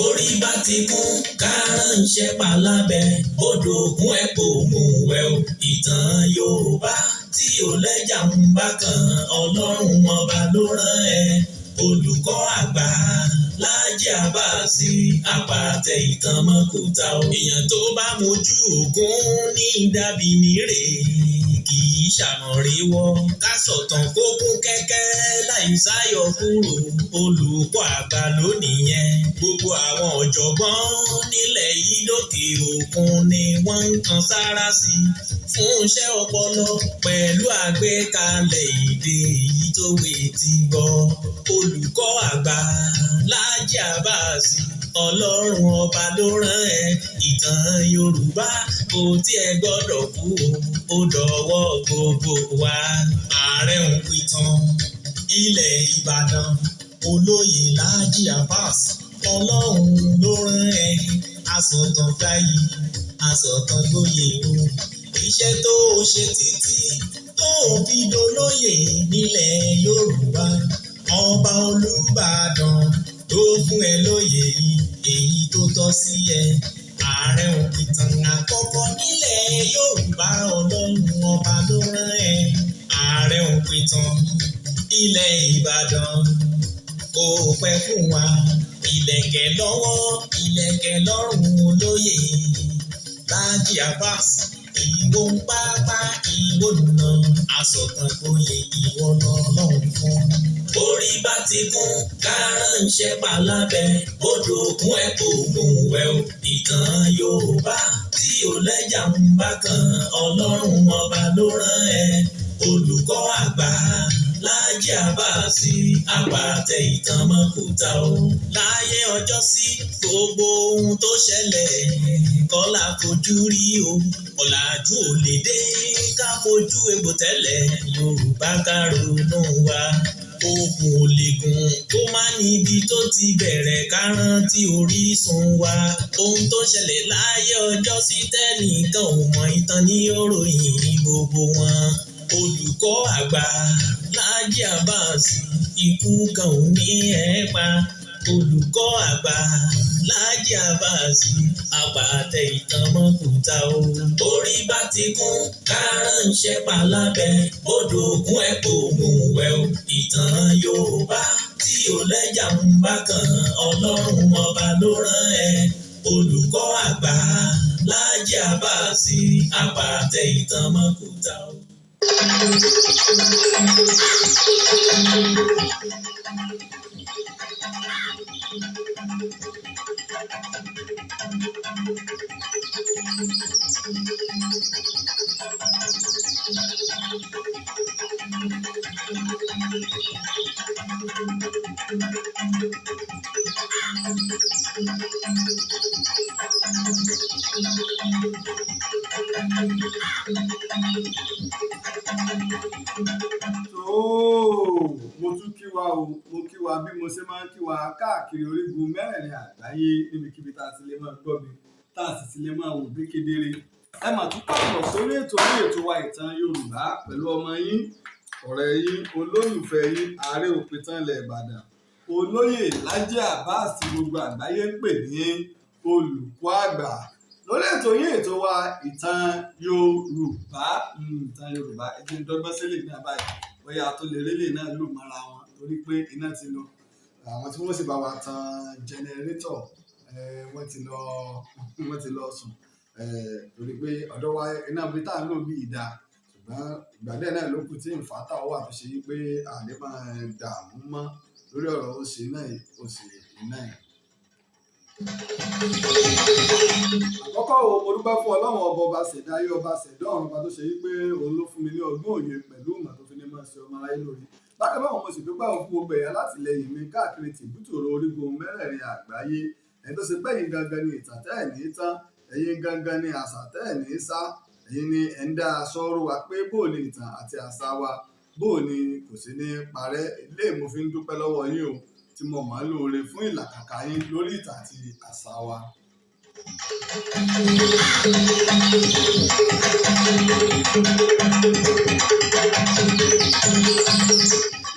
Orí bá ti kún kárànṣẹ́ palábẹ́ odò òkun ẹ̀ kò mú wẹ̀ o. Ìtàn Yorùbá tí ò lẹ́jà ń bá kan, Ọlọ́run ọba ló rán ẹ. Olùkọ́ àgbà Láàjì Àbáàsì, àpàtẹ ìtàn mọ́kúta o. Èèyàn tó bá mojú ògún ní dàbí nírè, kì í ṣàmọ̀ríwọ́. Ká sọ̀tàn kó kún kẹ́kẹ́ láì sáyọ kúrò. Olùkọ́ àgbà lónìí yẹn. Gbogbo àwọn ọ̀jọ̀gbọ́n nílẹ̀ yìí lókè òkun ni wọ́n ń kan sára sí i fún iṣẹ́ ọpọlọ pẹ̀lú àgbékalẹ̀ èdè èyí tó wé ti gbọ́. Olùkọ́ àgbà Láàjì Àbáàsì, Ọlọ́run ọba ló rán ẹ. Ìtàn Yorùbá kò tiẹ̀ gbọ́dọ̀ kú o, ó dọ̀wọ́ gbogbo wa. Ààrẹ ń pìtàn ilẹ̀ Ìbàdàn, olóyè Láàjì Abbas, Ọlọ́run ló rán ẹ. Asọ̀tàn gbayì, asọ̀tàn gboyè o. Iṣẹ́ tó o ṣe títí tó o fi dolóyè nílẹ̀ Yorùbá, ọba Olúbàdàn tó fún ẹ lóyè èyí tó tọ́ sí ẹ. Ààrẹ òpìtàn àkọ́kọ́ nílẹ̀ Yorùbá, Ọlọ́run ọba ló rán ẹ. Ààrẹ òpìtàn ilẹ̀ Ìbàdàn, kò pẹ́ fún wa. Ìlẹ̀kẹ̀ lọ́wọ́, ìlẹ̀kẹ̀ lọ́rùn, olóyè Láàjì Abbas. Ìwọ ń pápá, ìwọ nà asọ̀tàn gboyè, ìwọ lọ́lọ́run fún. Orí bá ti kún kárànṣẹ́ palábẹ́ odò òkun ẹ̀ kò mú wẹ̀ o. Ìtàn Yorùbá tí ò lẹ́jà ń bá kan, Ọlọ́run ọba ló rán ẹ. Olùkọ́ àgbà Láàjì Àbáàsì, àpàtẹ ìtàn mọ́kúta o. Láyé ọjọ́ sí, gbogbo ohun tó ṣẹlẹ̀ kọ́lá fojú rí o. Ọ̀làjú ò lè dé ká fojú egbò tẹ́lẹ̀. Yorùbá, ká ronú wa. Okùn ò lè gùn kó má níbi tó ti bẹ̀rẹ̀, ká rántí orísun wa. Ohun tó ṣẹlẹ̀ láyé ọjọ́ sí tẹ́nìkan ò mọ̀, ìtàn ní òròyìn gbogbo wọn. Olùkọ́ àgbà Láàjì Àbáàsì, ikú kan ò ní ẹ̀ pa. Olùkọ́ àgbà Láàjì Àbáàsì, àpàtẹ ìtàn mọ́kúta o. Orí bá ti kún kárànṣẹ́ palábẹ́ odò òkun ẹ̀ kò mú wẹ̀ o. Ìtàn Yorùbá tí ò lẹ́jà ń bá kan, Ọlọ́run ọba ló rán ẹ. Olùkọ́ àgbà Láàjì Àbáàsì, àpàtẹ ìtàn mọ́kúta o. Tóò, mo tún kí wa o. Mo kí wa bí mo ṣe máa ń kí wa káàkiri orígun mẹ́rẹ̀ẹ̀rin àgbáyé, níbikíbi tá a ti lè máa gbọ́ mi, tá a sì ti lè máa wò bí kedere. Ẹ mà tún káàbọ̀ sórí ètò orí ètò wa, Ìtàn Yorùbá, pẹ̀lú ọmọ yín, ọ̀rẹ́ yín, olólùfẹ́ yín, ààrẹ òpìtàn ilẹ̀ Ìbàdàn, olóyè Láàjì Abbas, tí gbogbo àgbáyé ń pè ní olùkọ́ àgbà, lórí ètò yín, ètò wa, Ìtàn Yorùbá. Ìtàn Yorùbá. Ẹ jẹ́ n dọ́gbọ́n sílẹ̀ ní àbáyé, bóyá tó lè rélè náà lò mọ́ra wọn, torí pé iná ti lọ. Àwọn tí wọ́n sì bá wa tan generator, wọ́n ti lọ sùn, torí pé ọ̀dọ̀ wa iná bí tá à ń lò bí ìdá. Ṣùgbọ́n ìgbà díẹ̀ náà ló kù tí inverter wà tó ṣe yí pé àlè máa dààmú mọ́ lórí ọ̀rọ̀ ó ṣe iná yìí, ó ṣe iná yìí. Àkọ́kọ́ o, mo dúpẹ́ fún Ọlọ́run ọba, ọba ṣẹ̀dá ayé, ọba ṣẹ̀dá ọ̀run, ọba tó ṣe yí pé òun ló fún mi ní ọgbọ́n, òye pẹ̀lú ìmọ̀ tó fi ní máa ṣe ọmọ aráyé lórí. Bákan náà, mo sì dúpẹ́ fún gbogbo ẹ̀yà látìlẹyìn mi káàkiri tìbútòrò orígun mẹ́rẹ̀ẹ̀rin àgbáyé, ẹ̀yin tó ṣe pé ẹ̀yin gangan ni ìtàn tẹ́ ẹ̀ ní tán, ẹ̀yin gangan ni àṣà tẹ́ ẹ̀ ní sá, ẹ̀yin ni ẹ̀ ń dá aṣọ ró wa pé bóò ni ìtàn àti àṣà wa, bóò ni kò sí ní parẹ́. Ilé mo fi ń dúpẹ́ lọ́wọ́ yín o, tí mo mọ̀ ọ́n lóore fún ìlàkàkà yín lórí ìtàn àti àṣà wa.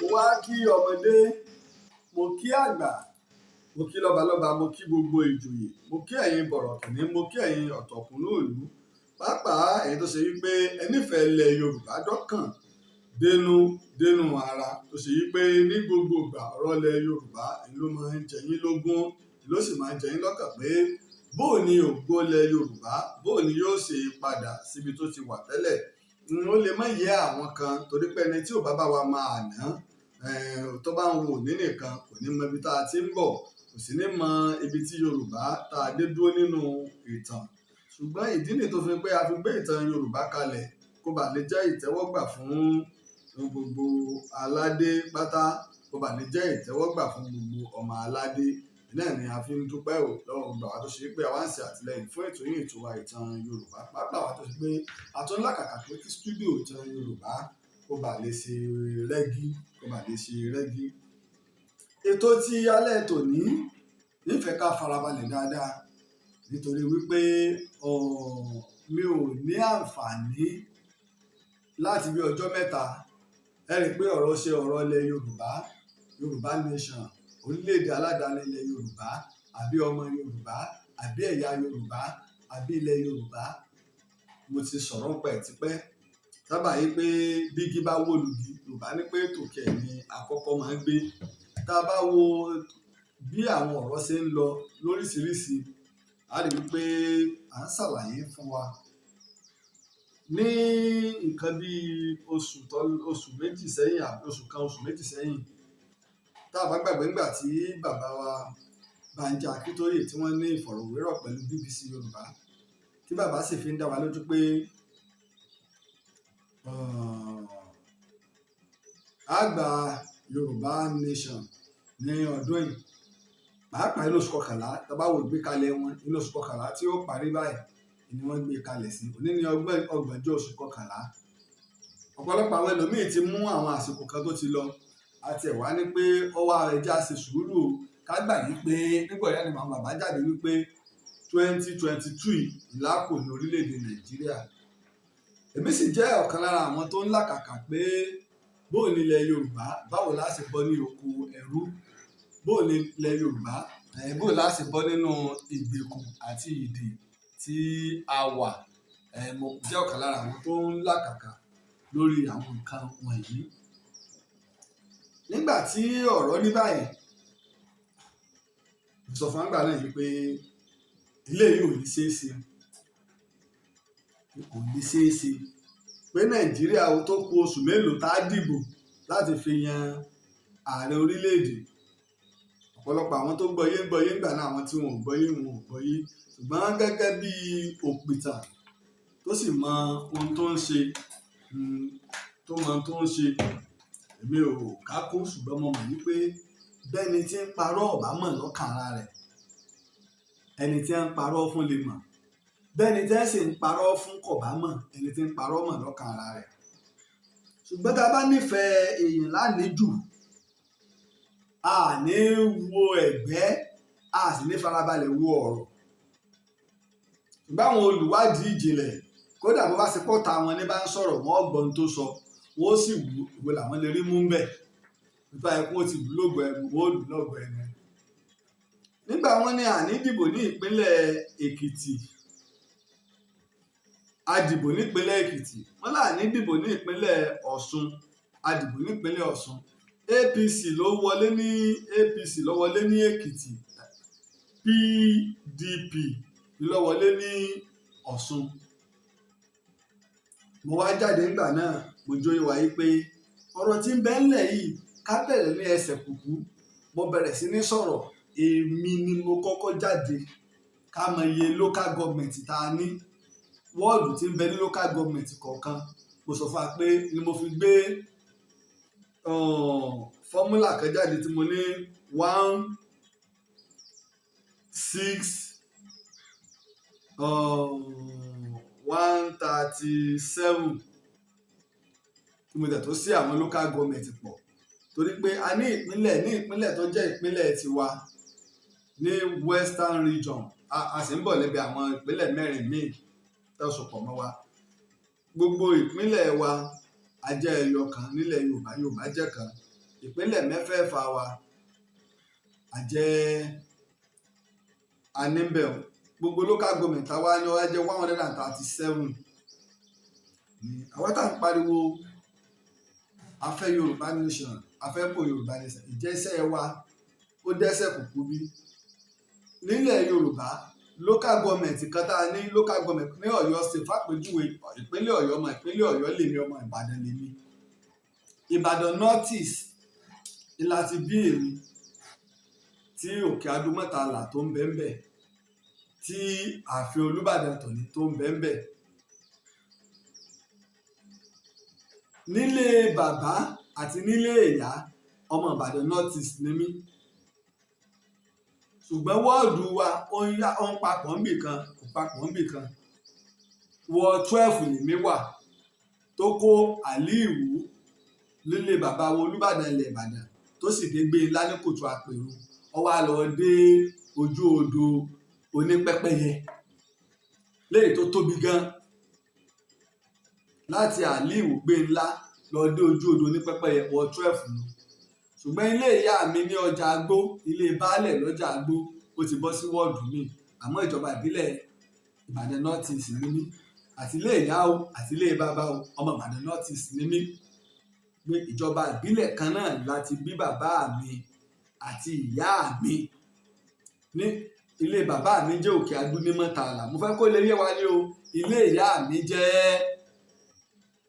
Mo Wá kí ọmọdé, mo kí àgbà, mo kí lọ́balọ́ba, mo kí gbogbo ìjòyè, mo kí ẹ̀yin bọ̀rọ̀kìnní, mo kí ẹ̀yin ọ̀tọ̀kùnú ìlú, pàápàá ẹ̀yin tó ṣe wípé ẹ nífẹ̀ẹ́ ilẹ̀ Yorùbá dọ́kàn dénú dénú ara, tó ṣe wípé ní gbogbo ìgbà ọ̀rọ̀ ilẹ̀ Yorùbá ló máa ń jẹ yín lógún, ló sì máa ń jẹ yín lọ́kàn pé bóò ni ògo ilẹ̀ Yorùbá, bóò ni yóò ṣe padà síbi tó ti wà tẹ́lẹ̀. Ó lè má yé àwọn kan torí pé ẹni tí ò bá bá wa máa àná, tó bá ń wo òní nìkan, kò ní mọ ibi tá a ti ń bọ̀, kò sì ní mọ ibi tí Yorùbá tá a dé dúró nínú ìtàn. Ṣùgbọ́n ìdí nìyí tó fi pé a fi gbé ìtàn Yorùbá kalẹ̀ kó bàa lè jẹ́ ìtẹ́wọ́gbà fún gbogbo aládé pátá, kó bàa lè jẹ́ ìtẹ́wọ́gbà fún gbogbo ọmọ aládé náà ni a fi ń dúpẹ́ ò lọ́wọ́ gbogbo àwa tó ṣe pé àwa ń ṣe àtìlẹ́yìn fún ètò yìí, ètò wa, Ìtàn Yorùbá, pàápàá àwa tó ṣe pé a tún làkàkà pé kí studio Ìtàn Yorùbá kó bàa lè ṣe rẹ́gí, kó bàa lè ṣe rẹ́gí. Ètò tí alẹ́ tòní nífẹ̀ẹ́ ká farabalẹ̀ dáadáa, nítorí wípé mi ò ní àǹfààní láti bí ọjọ́ 3. Ẹ rí i pé ọ̀rọ̀ ṣe ọ̀rọ̀ ilẹ̀ Yorùbá, Yorùbá nation, orílẹ̀-èdè aládàáni ilẹ̀ Yorùbá, àbí ọmọ Yorùbá, àbí ẹ̀yà Yorùbá, àbí ilẹ̀ Yorùbá, mo ti sọ̀rọ̀ nípa ẹ̀ tipẹ́. Sábà yìí pé bígi bá wó lugi, Yorùbá ní pé tòkè ni àkọ́kọ́ máa ń gbé. Tá a bá wo bí àwọn ọ̀rọ̀ ṣe ń lọ lóríṣiríṣi, a rí i pé à ń ṣàlàyé fún wa ní nǹkan bí oṣù tó oṣù 2 sẹ́yìn àbí oṣù kan, oṣù 2 sẹ́yìn. Tá a bá gbàgbé, nígbà tí bàbá wa Bánjí Akíntóyè tí wọ́n ní ìfọ̀rọ̀wérọ̀ pẹ̀lú BBC Yorùbá, tí bàbá sì fi ń dá wa lójú pé a gba Yorùbá nation ní ọdún yìí, pàápàá inú oṣù kọkànlá. Tá a bá wo ìgbékalẹ̀ wọn, inú oṣù kọkànlá tí ó parí báyìí ni wọ́n gbé kalẹ̀ sí. Òní ní ọgbọ̀njọ́ oṣù kọkànlá. Ọ̀pọ̀lọpọ̀ àwọn ẹlòmíín ti mú àwọn àsìkò kan tó ti lọ àti ẹ̀wá ní pé ọwọ́ ara ẹja ṣe sùúrù o, ká gbà yí pé nígbà yẹn ni àwọn bàbá jáde wípé 2022 ìlàkò ní orílẹ̀-èdè Nàìjíríà. Èmi sì jẹ́ ọ̀kan lára àwọn tó ń làkàkà pé bóò ní ilẹ̀ Yorùbá, báwo la ṣe bọ́ ní oko ẹrú, bóò ní ilẹ̀ Yorùbá, bóò la ṣe bọ́ nínú ìgbèkùn àti ìdè tí a wà. Mo jẹ́ ọ̀kan lára àwọn tó ń làkàkà lórí àwọn nǹkan wọ̀nyí. Nígbà tí ọ̀rọ̀ ní báyìí, mo sọ fún àgbà náà yìí pé eléyìí ò ní ṣeé ṣe, kò ní ṣeé ṣe pé Nàìjíríà ó tó kù oṣù mélòó tá a dìbò láti fi yan ààrẹ orílẹ̀-èdè. Ọ̀pọ̀lọpọ̀ àwọn tó gbọ́yé gbọ́yé ńgbà náà, àwọn tí wọn ò gbọ́yé, wọn ò gbọ́yé. Ṣùgbọ́n gẹ́gẹ́ bí òpìtàn tó sì mọ ohun tó ń ṣe, tó mọ ohun tó ń ṣe, èmi ò kákó, ṣùgbọ́n mo mọ̀ wípé bẹ́ni tí ń parọ́ ò bá mọ̀ lọ́kàn ara rẹ̀, ẹni tí ń parọ́ fún lè mọ̀. Bẹ́ni tí ń sì ń parọ́ fún kò bá mọ̀, ẹni tí ń parọ́ mọ̀ lọ́kàn ara rẹ̀. Ṣùgbọ́n tá a bá nífẹ̀ẹ́ èèyàn lánìí, a ní wo ẹ̀gbẹ́, a sì ní farabalẹ̀ wo ọ̀rọ̀. Ṣùgbọ́n àwọn olùwádìí ìjìnlẹ̀, kódà bó bá ṣe pọ́ta wọn ní bá ń sọ̀rọ̀, wọ́n gbọ́ ohun tó sọ, wọ́n sì wù ìwé làwọn lè rí mú bẹ́ẹ̀. Nípa ẹkún ó ti lù lógo ẹnu, wọ́n ó lù lọ́gọ ẹnu. Nígbà wọn ní àní dìbò ní ìpínlẹ̀ Èkìtì, a dìbò nípínlẹ̀ Èkìtì. Wọ́n là ní dìbò ní ìpínlẹ̀ Ọ̀ṣun, a dìbò nípínlẹ̀ Ọ̀ṣun. APC ló wọlé ní, APC ló wọlé ní Èkìtì, PDP ló wọlé ní Ọ̀ṣun. Mo wá jáde nígbà náà, mo jóyè wáyé pé ọ̀rọ̀ tí ń bẹ ńlẹ̀ yìí, ká bẹ̀rẹ̀ ní ẹsẹ̀ kùkú. Mo bẹ̀rẹ̀ sí ní sọ̀rọ̀. Èmi ni mo kọ́kọ́ jáde ká mọ iye local government tá a ní, wọ́ọ̀dù tí ń bẹ ní local government kọ̀ọ̀kan. Mo sọ fún wa pé ni mo fi gbé formula kan jáde tí mo ní 1 6 137, tí mo tẹ̀ tó sí àwọn local government pọ̀, torí pé a ní ìpínlẹ̀ ní ìpínlẹ̀ tó jẹ́ ìpínlẹ̀ tiwa ní Western Region. A sì ń bọ̀ níbi àwọn ìpínlẹ̀ mẹ́rin míì tó sopọ̀ mọ́ wa. Gbogbo ìpínlẹ̀ wa, a jẹ́ ẹyọ kan nílẹ̀ Yorùbá. Yorùbá jẹ́ kan. Ìpínlẹ̀ mẹ́fẹ̀ẹ̀fà wa àjẹ́ aníbẹ̀. Gbogbo local government àwa ni wọ́n jẹ́ 137. Àwa tá à ń pariwo a fẹ́ Yorùbá nation, a fẹ́ kó Yorùbá nation, ìjẹ́sẹ̀ wa ó dẹ́sẹ̀ kúkú bí nílẹ̀ Yorùbá? Local government kan tá a ní, local government ní Ọ̀yọ́ State fàpèjúwe, ìpínlẹ̀ Ọ̀yọ́, ọmọ ìpínlẹ̀ Ọ̀yọ́ lèmi, ọmọ Ìbàdàn lèmi. Ìbàdàn North East láti bí èmi, tí Òkè Adúmọ̀tàlà tó ń bẹ ń bẹ, tí ààfin Olúbàdàn tòní tó ń bẹ ń bẹ. Nílé bàbá àti nílé ìyá, ọmọ Ìbàdàn North East ni mí, ṣùgbọ́n wọ́ọ̀dù wa ó ń yá, ó ń papọ̀ níbì kan, kò papọ̀ níbì kan. Ward 12 lèmi wà, tó kó Àlí Ìwú nílé bàbá wo Olúbàdàn ilẹ̀ Ìbàdàn, tó sì dé gbé ńlá ní kòtò àpèrú, ó wá lọ dé ojú odò onípẹ́pẹ́yẹ léyìí tó tóbi gan. Láti Àlí Ìwú gbé ńlá lọ dé ojú odò onípẹ́pẹ́yẹ, ward 12 nù. Ṣùgbọ́n ilé ìyá mi ní ọjà Agbó, ilé baálẹ̀ lọ́jà Agbó, ó ti bọ́ sí wọ́ọ̀dù mi, àmọ́ ìjọba ìbílẹ̀ Ìbàdàn North East ni mí. Àti ilé ìyá o àti ilé bàbá o, ọmọ Ìbàdàn North East ni mí, pé ìjọba ìbílẹ̀ kan náà láti bí bàbá mi àti ìyá mi. Ní ilé bàbá mi jẹ́ Òkè Adú ní Mọ́tàlá. Mo fẹ́ kó lè yé wa ní o. Ilé ìyá mi jẹ́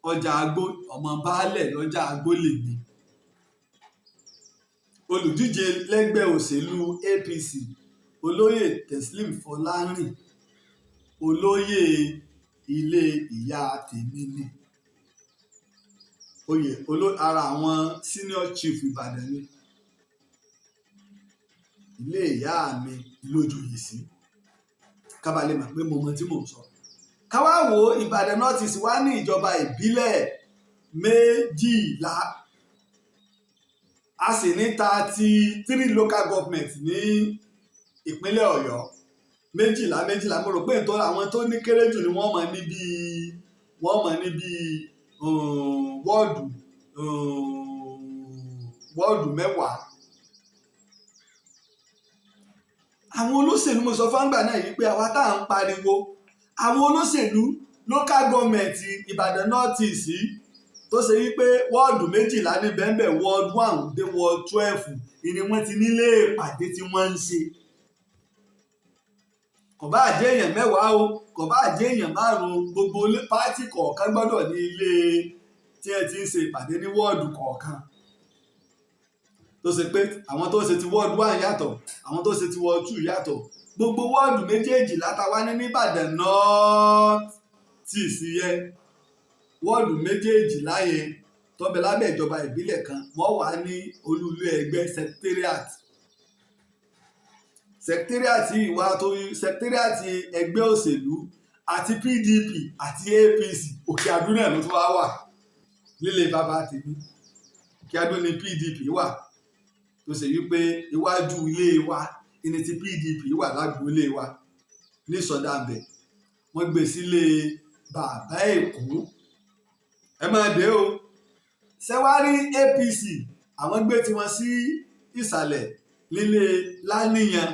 ọjà Agbó, ọmọ baálẹ̀ lọ́jà Agbó lèmi. Olùdíje lẹ́gbẹ́ òṣèlú APC, Olóyè Teslim Fọlárìn, olóyè ilé ìyá tèmi ni. Oyè ara àwọn senior chief Ìbàdàn ni. Ilé ìyá mi lójoyè sí, kábàlẹ̀ mọ̀ pé mo mọ tí mò ń sọ. Ká wá wo Ìbàdàn North East wá ní ìjọba ìbílẹ̀ 12, a sì ní 33 local government ní ìpínlẹ̀ Ọ̀yọ́. 12 12, mo rò pé nítorí àwọn tó ní kéré jù ni wọ́n mọ̀ ní bíi wọ́ọ̀dù 10. Àwọn olóṣèlú, mo sọ fáńgbà náà yìí pé àwa tá à ń pariwo, àwọn olóṣèlú, local government Ìbàdàn North East tó ṣe wípé wọ́ọ̀dù 12 ní bẹ́ẹ̀nbẹ́ẹ̀, ward 1 dé ward 12 ni wọ́n ti nílé ìpàdé tí wọ́n ń ṣe. Kò bá jẹ́ èèyàn 10 o, kò bá jẹ́ èèyàn 5, gbogbo party kọ̀ọ̀kan gbọ́dọ̀ ní ilé tí ẹ ti ń ṣe ìpàdé ní wọ́ọ̀dù kọ̀ọ̀kan, tó ṣe pé àwọn tó ṣe ti ward 1 yàtọ̀, àwọn tó ṣe ti ward 2 yàtọ̀. Gbogbo wọ́ọ̀dù méjèèjì látàwá ní nìbàdàn North East yẹ, wọ́ọ̀dù méjèèjìlá yẹn tó bẹ lábẹ́ ìjọba ìbílẹ̀ kan, wọ́n wà ní olú ilé ẹgbẹ́, secretariat. Secretariat ìwà tó secretariat ẹgbẹ́ òṣèlú àti PDP àti APC, Òkè Àdó náà ló tún wá wà nílé bàbá tèmi. Òkè Àdó ní PDP wà, tó ṣe wípé iwájú ilé wa ní ti PDP wà, lágboolé wa ní Sọdàbẹ̀. Wọ́n gbé sílé bàbá Èkó, ẹ máa dé o. Ṣẹ́wárí APC, àwọn gbé tiwọn sí ìsàlẹ̀ nílé Láníyàn,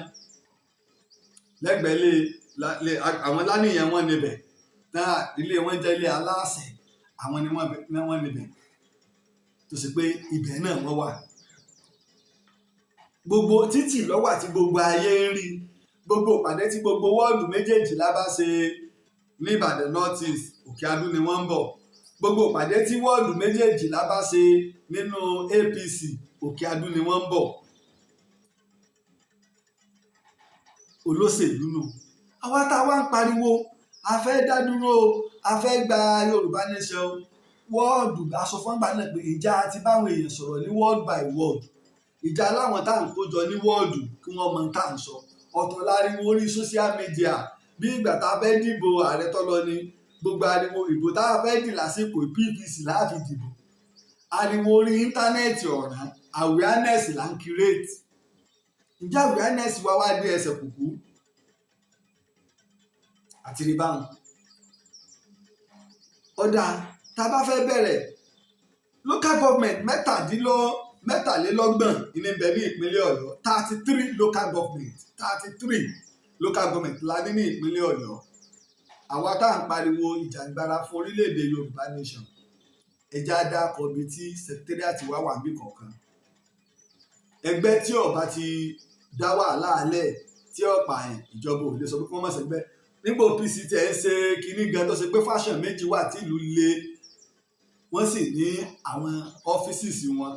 lẹ́gbẹ̀ẹ́ lé àwọn Láníyàn wọn níbẹ̀ náà. Ilé wọn jẹ́ ilé aláṣẹ, àwọn ni wọ́n níbẹ̀, tó ṣe pé ibẹ̀ náà wọ́n wà. Gbogbo títì lọ́wọ́ àti gbogbo ayé ń rí. Gbogbo ìpàdé tí gbogbo wọ́ọ̀dù méjèèjìlá bá ṣe ní Ìbàdàn North East, Òkè Adú ni wọ́n ń bọ̀. Gbogbo ìpàdé tí wọ́ọ̀dù méjèèjìlá bá ṣe nínú APC, Òkè Adú ni wọ́n ń bọ̀. Olóṣèlú nù. Àwa tá a wá ń pariwo a fẹ́ dá dúró, a fẹ́ gba Yorùbá nation, wọ́ọ̀dù aṣọ fúngbà náà pé ìjà ti báwọn èèyàn sọ̀rọ̀ ní ward by ward, ìjà láwọn tá à ń kójọ ní wọ́ọ̀dù kí wọ́n mọ tá à ń sọ. Ọ̀tọ̀ láriwo orí social media. Bí ìgbà tá a fẹ́ dìbò ààrẹ tó lọ ni gbogbo ariwo ìbò tá a fẹ́ dì lásìkò, PVC láàfin dìbò. Ariwo orí íńtánẹ́ẹ̀tì ọ̀ràn awareness là ń create. Ǹjẹ́ awareness wa wá dé ẹsẹ̀ kùkú àti rí báwọn? Ọ̀dà tá a bá fẹ́ bẹ̀rẹ̀, local government mẹ́tàdínlọ́ 33 ní bẹ ní ìpínlẹ̀ Ọ̀yọ́. 33 local government, 33 local government la ní ní ìpínlẹ̀ Ọ̀yọ́. Àwa tá à ń pariwo ìjàngbara fún orílẹ̀-èdè Yorùbá nation, ẹ jẹ́ á dárúkọ ibi tí secretariat wa wà níbì kọ̀ọ̀kan. Ẹgbẹ́ tí ó bá ti dá wàhálà alẹ́ tí ó pààyàn, ìjọba ò lè sọ pé kí wọ́n má ṣẹgbẹ́. Nígbà OPC tẹ̀ ń ṣe kinní gan, tó ṣe pé faction méjì wà tí ìlú le, wọ́n sì ní àwọn offices wọn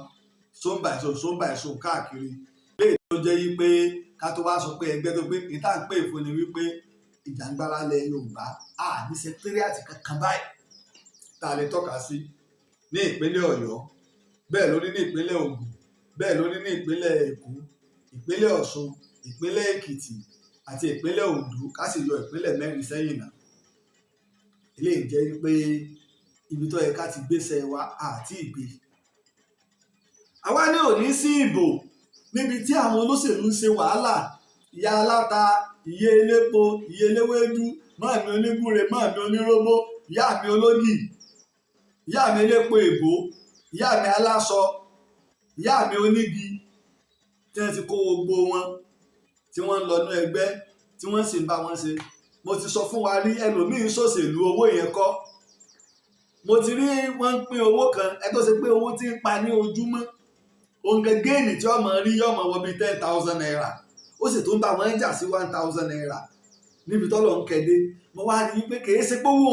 zone by zone, zone by zone káàkiri. Léyìí tó jẹ́ yí pé ká tó wá sọ pé ẹgbẹ́ tó pé ní tá à ń pè fún ni wípé ìjàngbara ilẹ̀ Yorùbá, a ní secretariat kankan báyìí tá a lè tọ́ka sí ní ìpínlẹ̀ Ọ̀yọ́. Bẹ́ẹ̀ ló ní ní ìpínlẹ̀ Ògùn, bẹ́ẹ̀ ló ní ní ìpínlẹ̀ Èkó, ìpínlẹ̀ Ọ̀ṣun, ìpínlẹ̀ Èkìtì àti ìpínlẹ̀ Oǹdó. Ká sì yọ ìpínlẹ̀ mẹ́rin sẹ́yìn náà. Eléyìí jẹ́ wípé ibi tó yẹ ká ti gbéṣẹ́ wa àti ìgbé. Àwa ní òní sí ìbò níbi tí àwọn olóṣèlú ń ṣe wàhálà. Ìyá aláta, ìyá elépo, ìyá eléwédú, màámi onígúre, màámi oníróbó, ìyá mi ológì, ìyá mi elépo èbó, ìyá mi aláṣọ, ìyá mi onígi, tí wọ́n ti kó gbogbo wọn tí wọ́n ń lọ ní ẹgbẹ́ tí wọ́n sì ń bá wọn ṣe. Mo ti sọ fún wa rí, ẹlòmíín ṣòṣèlú owó yẹn kọ́. Mo ti rí wọ́n ń pín owó kan, ẹ tó ṣe pé owó tí ń pa ní ojúmọ́ òǹkà géènì tí ọmọ rí yọmọ wọ bíi ₦10,000, ó sì tún bá wọn jà sí ₦1,000 níbi tọ́lọ̀ ń kẹ́dé. Mo wá rí i pé kì í ṣe pé owó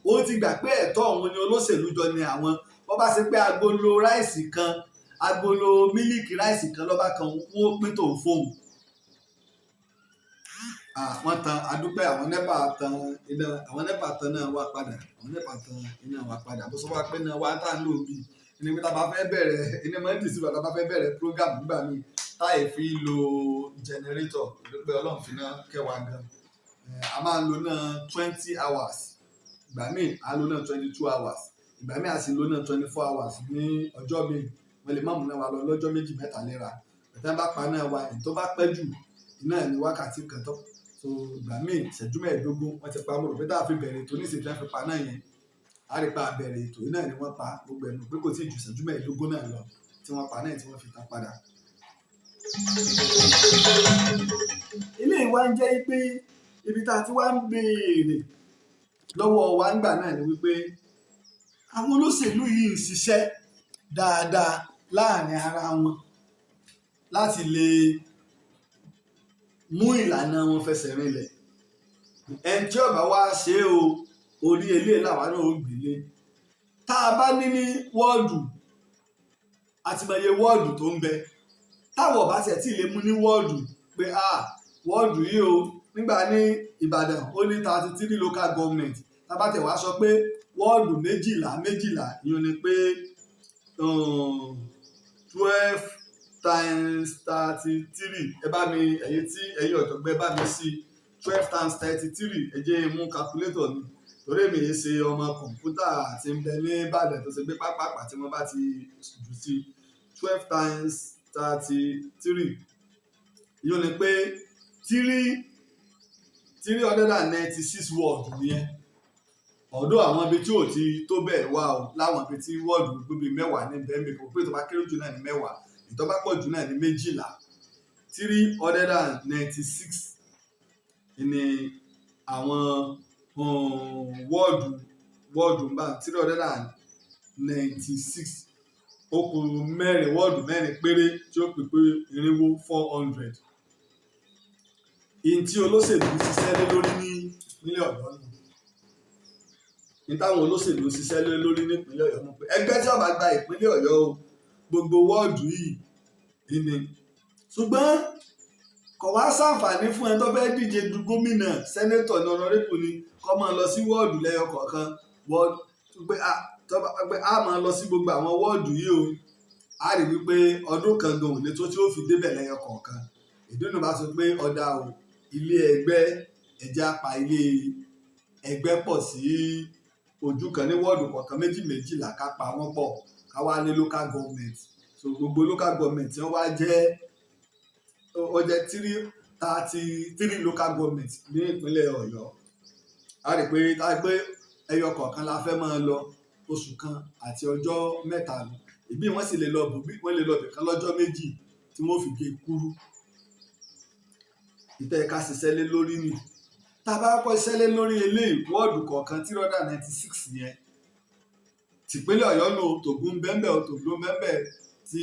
òun ti gbà pé ẹ̀tọ́ òun ni. Olóṣèlú jọ ni àwọn. Wọ́n bá ṣe pé agolo rice kan, agolo mílíkì rice kan lọ́ba kan, wọ́n ó pín tòun fóun. Wọ́n tan, adúpẹ́, àwọn NEPA tan iná, àwọn NEPA tan náà wá padà, àwọn NEPA tan iná wá padà. Bó sọ wá pé náà wá tá à ń lò bí ní pé tá a bá fẹ́ bẹ̀rẹ̀ iná máa ń dì sí wa, tá a bá fẹ́ bẹ̀rẹ̀ program nígbà míì táyì fi lo generator. Pé Ọlọ́run fi náà kẹwàá gan, a máa ń lo náà 20 hours, ìgbà míì a lo náà 22 hours, ìgbà míì a sì lo náà 24 hours. Ní ọjọ́ míì, wọ́n lè má mú náà wá lọ lọ́jọ́ 2, 3 léra. Ẹ̀tẹ́ bá pa náà wá, èyí tó bá pẹ́ jù iná ní wákàtí kan tó so, ìgbà míì ìṣẹ́jú 15 wọ́n ti pa. Mo rò pé tá a fi bẹ̀rẹ̀ ètò nísìnyí tí wọ́n fi pa náà yẹn, a rí pa bẹ̀rẹ̀ ètò iná ni wọ́n pa gbogbo ẹ̀nu pé kò tí ì ju ìṣẹ́jú 15 náà lọ tí wọ́n pa náà tí wọ́n fi tán padà. Eléyìí wá ń jẹ́ pé ibi tá a ti wá ń béèrè lọ́wọ́ wa ńgbà náà ni wípé àwọn olóṣèlú yìí ń ṣiṣẹ́ dáadáa láàrin ara wọn láti lè mú ìlànà wọn fẹsẹ̀ rinlẹ̀. Ẹni tí ó bá wá ṣe é o, orí eléyìí làwa náà ó gbélé. Tá a bá ní ní wọ́ọ̀dù, àti mọye wọ́ọ̀dù tó ń bẹ, táwọn ọba tiẹ̀ tí ì lè mú ní wọ́ọ̀dù pé ah, wọ́ọ̀dù yìí o, nígbà ní Ìbàdàn ó ní 33 local government, tá a bá tẹ̀ wá sọ pé wọ́ọ̀dù méjìlá méjìlá, ìyẹn ni pé 12 times 33. Ẹ bá mi, ẹ̀yin tí ẹ̀yin ọ̀jọ̀gbọ́n, ẹ bá mi sí 12 times 33. Ẹ jẹ́ n mú calculator mi torí èmi yìí ṣe ọmọ kọ̀ǹpútà àti ń bẹ ní Ìbàdàn tó ṣe gbé pápápá tí wọ́n bá ti jù sí. 12 times 33, ìyẹn ni pé 396 ward nìyẹn. Ọ̀dọ̀ àwọn ibi tí ò ti tó bẹ́ẹ̀ wá o, láwọn ibi tí wọ́ọ̀dù gbóbi 10 ní bẹ́ẹ̀ mi kò pé, tó bá kéré jù náà ní 10, ìtọ́ bá pọ̀ jù náà ní 12. 396 ní àwọn wọ́ọ̀dù ń bá 396. Ó kù mẹ́rin, wọ́ọ̀dù mẹ́rin péré tí ó pè pé irinwó, 400. Ìyìn tí olóṣèlú ń ṣiṣẹ́ lé lórí ní ìpínlẹ̀ Ọ̀yọ́ nù ní táwọn olóṣèlú ń ṣiṣẹ́ lé lórí nípínlẹ̀ Ọ̀yọ́ nù, pé ẹgbẹ́ tí ó bá gba ìpínlẹ̀ Ọ̀yọ́ o, gbogbo wọ́ọ̀dù yìí ìní. Ṣùgbọ́n kò wá sáǹfààní fún ẹni tó fẹ́ díje du gómìnà, senator ní, honourable ni, kó máa lọ sí wọ́ọ̀dù lẹ́yọ kọ̀ọ̀kan, wọ́ọ̀dù pé a máa lọ sí gbogbo àwọn wọ́ọ̀dù yìí o. A rí wípé ọdún kan gan ò lè tó tí ó fi débẹ̀ lẹ́yọ kọ̀ọ̀kan. Ìdúnnù bá sọ pé ọ̀dà o, ilé ẹgbẹ́, ẹ̀jẹ̀ apá ilé ẹgbẹ́ pọ̀ sí ojú kan ní wọ́ọ̀dù kọ̀ọ̀kan méjì méjìlá, ká pa wọ́n pọ̀, ká wá ní local government. So gbogbo local government tí wọ́n wá jẹ́, ó jẹ́ 333 local government ní ìpínlẹ̀ Ọ̀yọ́. A rí pé tá a gbé ẹyọ kọ̀ọ̀kan la fẹ́ máa lọ, oṣù kan àti ọjọ́ 3 nù. Ìbí wọ́n sì lè lọ bò bí wọ́n lè lọ bìkan lọ́jọ́ 2 tí wọ́n fi gé kúrú. Ìtẹ́ ká ṣiṣẹ́ lé lórí ni. Tá a bá kọ́ ṣiṣẹ́ lé lórí eléyìí, wọ́ọ̀dù kọ̀ọ̀kan 396 yẹn, tìpínlẹ̀ Ọ̀yọ́ nù, tògùn bẹ́ńbẹ́, tògùn bẹ́ńbẹ́, ti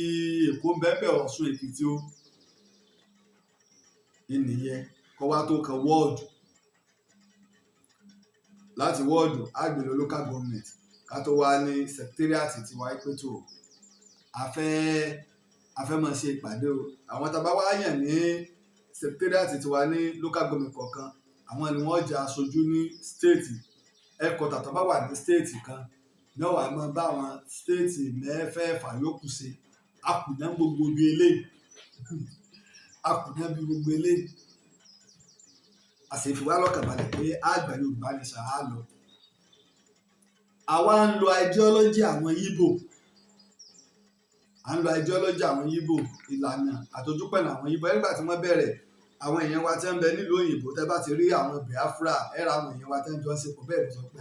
Èkó bẹ́ńbẹ́, Ọ̀ṣun, Èkìtì o, ìnìyẹn kọ́ wá tó kan wọ́ọ̀dù. Láti wọ́ọ̀dù, àgbèrè local government, ká tó wá ní secretariat tiwa pé tó a fẹ́ máa ṣe ìpàdé o. Àwọn tá a bá wá yàn ní secretariat tiwa ní local government kọ̀ọ̀kan, àwọn ni wọ́n jẹ́ aṣojú ní state headquarter tó bá wà ní state kan ní ọ̀wà máa bá àwọn state mẹ́fẹ̀ẹ̀fà yòókù ṣe. Akùnà gbogbo bí eléyìí, akùnà bí gbogbo eléyìí, a sì fi wá lọ́kàn balẹ̀ pé àgbà Yorùbá nation á lọ. Àwa ń lo ideology àwọn Ìgbò, à ń lo ideology àwọn Ìgbò, ìlànà àtojúpọ̀nà àwọn Ìgbò. Nígbà tí wọ́n bẹ̀rẹ̀, àwọn èèyàn wa tí ń bẹ nílùú òyìnbó, tẹ́ bá ti rí àwọn Biafra, ẹ ra àwọn èèyàn wa tí ń jọ ń ṣe pọ̀ bẹ́ẹ̀ ló sọ pé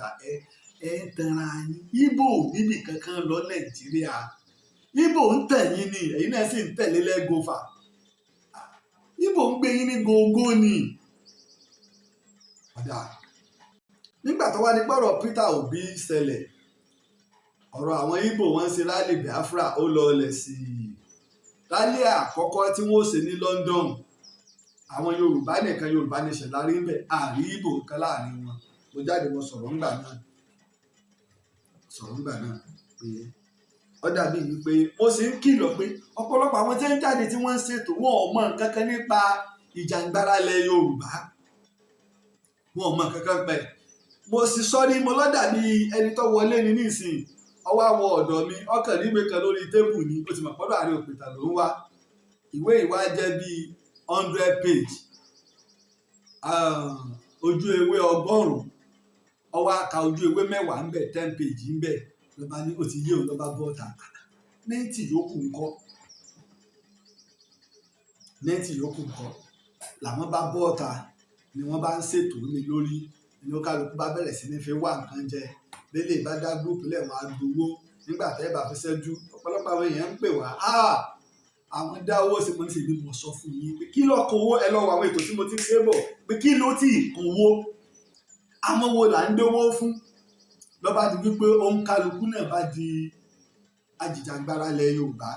ẹ ń tanra yín. Ìgbò níbì kankan lọ Nàìjíríà. Ìgbò ń tẹ̀ yín ni, ẹ̀yin náà sì ń tẹ̀lé lẹ́gọ́fà. Ìgbò ń gbé yín ní gógó ni. Ọ̀dà nígbà tó wá ní pọ̀rọ̀ Peter Obi ṣẹlẹ̀, ọ̀rọ̀ àwọn Ìgbò, wọ́n ń ṣe rally Biafra, ó lọ ọlẹ̀ sí i. Rally àkọ́kọ́ tí wọ́n ṣe ní London, àwọn Yorùbá nìkan, Yorùbá nation lárí ń bẹ̀, àrí Ìgbò kan láàrin wọn. Mo jáde, mo sọ̀rọ̀ ńgbà náà, sọ̀rọ̀ ńgbà náà pé ó dàbí wípé mo sì ń kìlọ̀ pé ọ̀pọ̀lọpọ̀ àwọn tí ń jáde, tí wọ́n ń ṣètò, wọn ò mọ nǹkan kan nípa ìjàngbara ilẹ̀ Yorùbá, wọn ò mọ nǹkan kan pẹ̀. Mo sì sọ ní mo lọ́ dàbí ẹni tó wọlé ní nísìnyí, ọwọ́ àwọ̀ ọ̀dọ̀ mi, ọkàn níwèé kan lórí tébù ni, ó ti mọ̀ pọ́dọ̀ àárẹ̀ òpìtàn ló ń wá. Ìwé ìwá jẹ́ bíi 100 page, ojú ewé 100. Ó wá ka ojú ewé 10 ń bẹ̀, 10 page ń bẹ̀, ló bá ní ó ti yé òun, ló bá bọ́ ta. 90 yòókù ńkọ́? 90 yòókù ńkọ́? Làwọn bá bọ́ ta ni wọ́n bá ń ṣètò lé lórí, ní kálukú bá bẹ̀rẹ̀ sí ní fi wá nǹkan jẹ. Lélẹ̀ bá dá group lẹ̀, wọ́n á gbowó. Nígbà tẹ́ ẹ bá fi ṣẹ́jú, ọ̀pọ̀lọpọ̀ àwọn èèyàn ń pè wá, àwọn dá owó sí. Mo ní sì ní mo sọ fún yín pé kí ló kó owó ẹ lọ́wọ́ àwọn ètò tí mo ti ń ṣe bọ̀, pé kí ló tì í kún owó, àwọn wo là ń dówó fún? Lọ́ba di wípé òun kálukú náà bá di ajìjàgbara ilẹ̀ Yorùbá.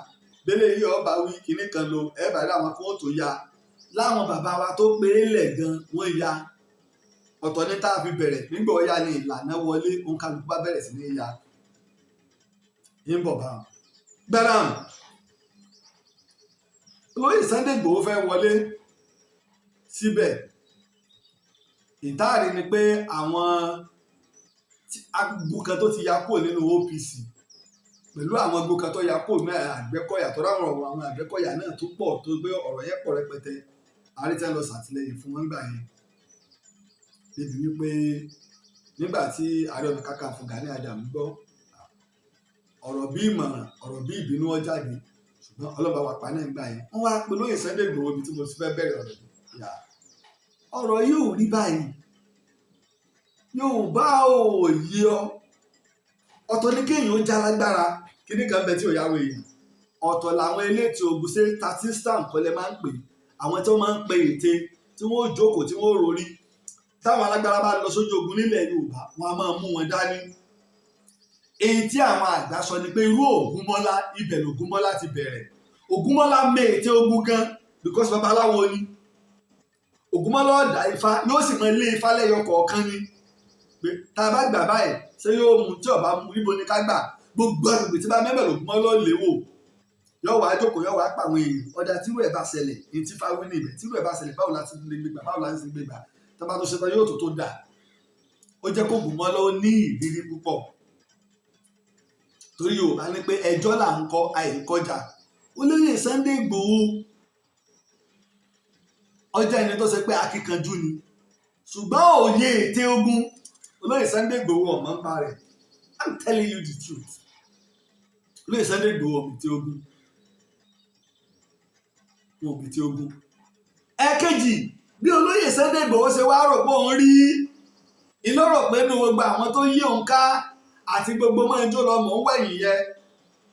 Bẹ́lẹ̀ yìí ọba wí kinní kan lo ẹ bá rí àwọn kan tó ya láwọn bàbá wa tó pé lẹ̀ gan, wọ́n ya ọ̀tọ̀ ní tá a fi bẹ̀rẹ̀. Nígbà ó yá ni ìlànà wọlé, òun kálukú bá bẹ̀rẹ̀ sí ní ya ń bọ̀ bá wọn. Gbẹ̀rẹ̀ olóyè Sunday Igboho fẹ́ wọlé síbẹ̀. Ìtaàrí ni pé àwọn agbo kan tó ti ya kúrò nínú OPC, pẹ̀lú àwọn agbo kan tó ya kúrò ní Àgbẹ̀kọ̀yà, tó ráwọn ọ̀rọ̀ àwọn Àgbẹ̀kọ̀yà náà tó pọ̀, tó gbé ọ̀rọ̀ yẹn pọ̀ rẹpẹtẹ, àrítẹ́ lọ ṣàtìlẹ́yìn fún wọn gbà yẹn, débi wípé nígbà tí Ààrẹ Ọ̀nà Kakanfò Gani Adams gbọ́ ọ̀rọ̀, bí ìmọ̀ràn, ọ̀rọ̀ bí ìbínú, ó jáde, ṣùgbọ́n ọlọ́ba wà pa náà gbà yẹn. Wọ́n wá pé lóyè Sunday Igboho, ibi tí mo ti fẹ́ bẹ̀rẹ̀ ọ̀rọ̀ yìí, ọ̀rọ̀ yìí ò rí báyìí. Yorùbá ò yí ọ. Ọ̀tọ̀ ní kéèyàn ó jálágbára, kíní kan bẹ tí ò yáwó èèyàn. Ọ̀tọ̀ làwọn elétò ogun, ṣe tactician kọ́lẹ̀ máa ń pè, àwọn tí wọ́n máa ń pe ète, tí wọ́n ó jókòó, tí wọ́n ó rorí. Táwọn alágbára bá lọ sójú ogun nílẹ̀ Yorùbá, wọn a máa mú wọn dání. Èyí tí àwọn àgbà sọ ni pé irú Ògúnmọ́lá, ibẹ̀ lògúnmọ́lá ti bẹ̀rẹ̀. Ògúnmọ́lá mọ ète ogun gan, because babaláwo ni Ògúnmọ́lá. Ọ̀dà Ifá yóò sì mọ ilé Ifá lẹ́yọ kọ̀ọ̀kan ni pé tá a bá gbà báyìí, ṣé yóò mú? Tí ọba mú, níbo ni ká gbà? Gbogbo agbègbè tí bá mẹ́bẹ̀ lògúnmọ́lá léwò, yóò wá jókòó, yóò wá pa àwọn èèyàn. Ọ̀dà, tírú ẹ̀ bá ṣẹlẹ̀ ní tí fáwí ní ibẹ̀, tírú ẹ̀ bá ṣẹlẹ̀, báwo la ti lè gbégbà, báwo la ti lè gbégbà? Tó bá tó ṣe tán, yóò tó dà. Ó jẹ́ kó Ògúnmọ́lá ó ní ìrírí púpọ̀, torí Yorùbá ní pé ẹjọ́ là ń kọ́ àìkọjà. Olóyè Sunday Igboho, ọjọ́ ẹni tó ṣe pé akíkanjú ni, ṣùgbọ́n òye ète ogun, olóyè Sunday Igboho ọ̀mọ́ ń pa rẹ̀. I'm telling you the truth, olóyè Sunday Igboho ọ̀mọ̀ ète ogun, wọn ò ète ogun. Ẹ̀kejì, bí olóyè Sunday Igboho ṣe wá rò pé òun rí ìlọ́rọ̀ pé nu gbogbo àwọn tó yí òun ká àti gbogbo máa ń jó lọ mọ̀ ń wẹ̀yìn yẹ.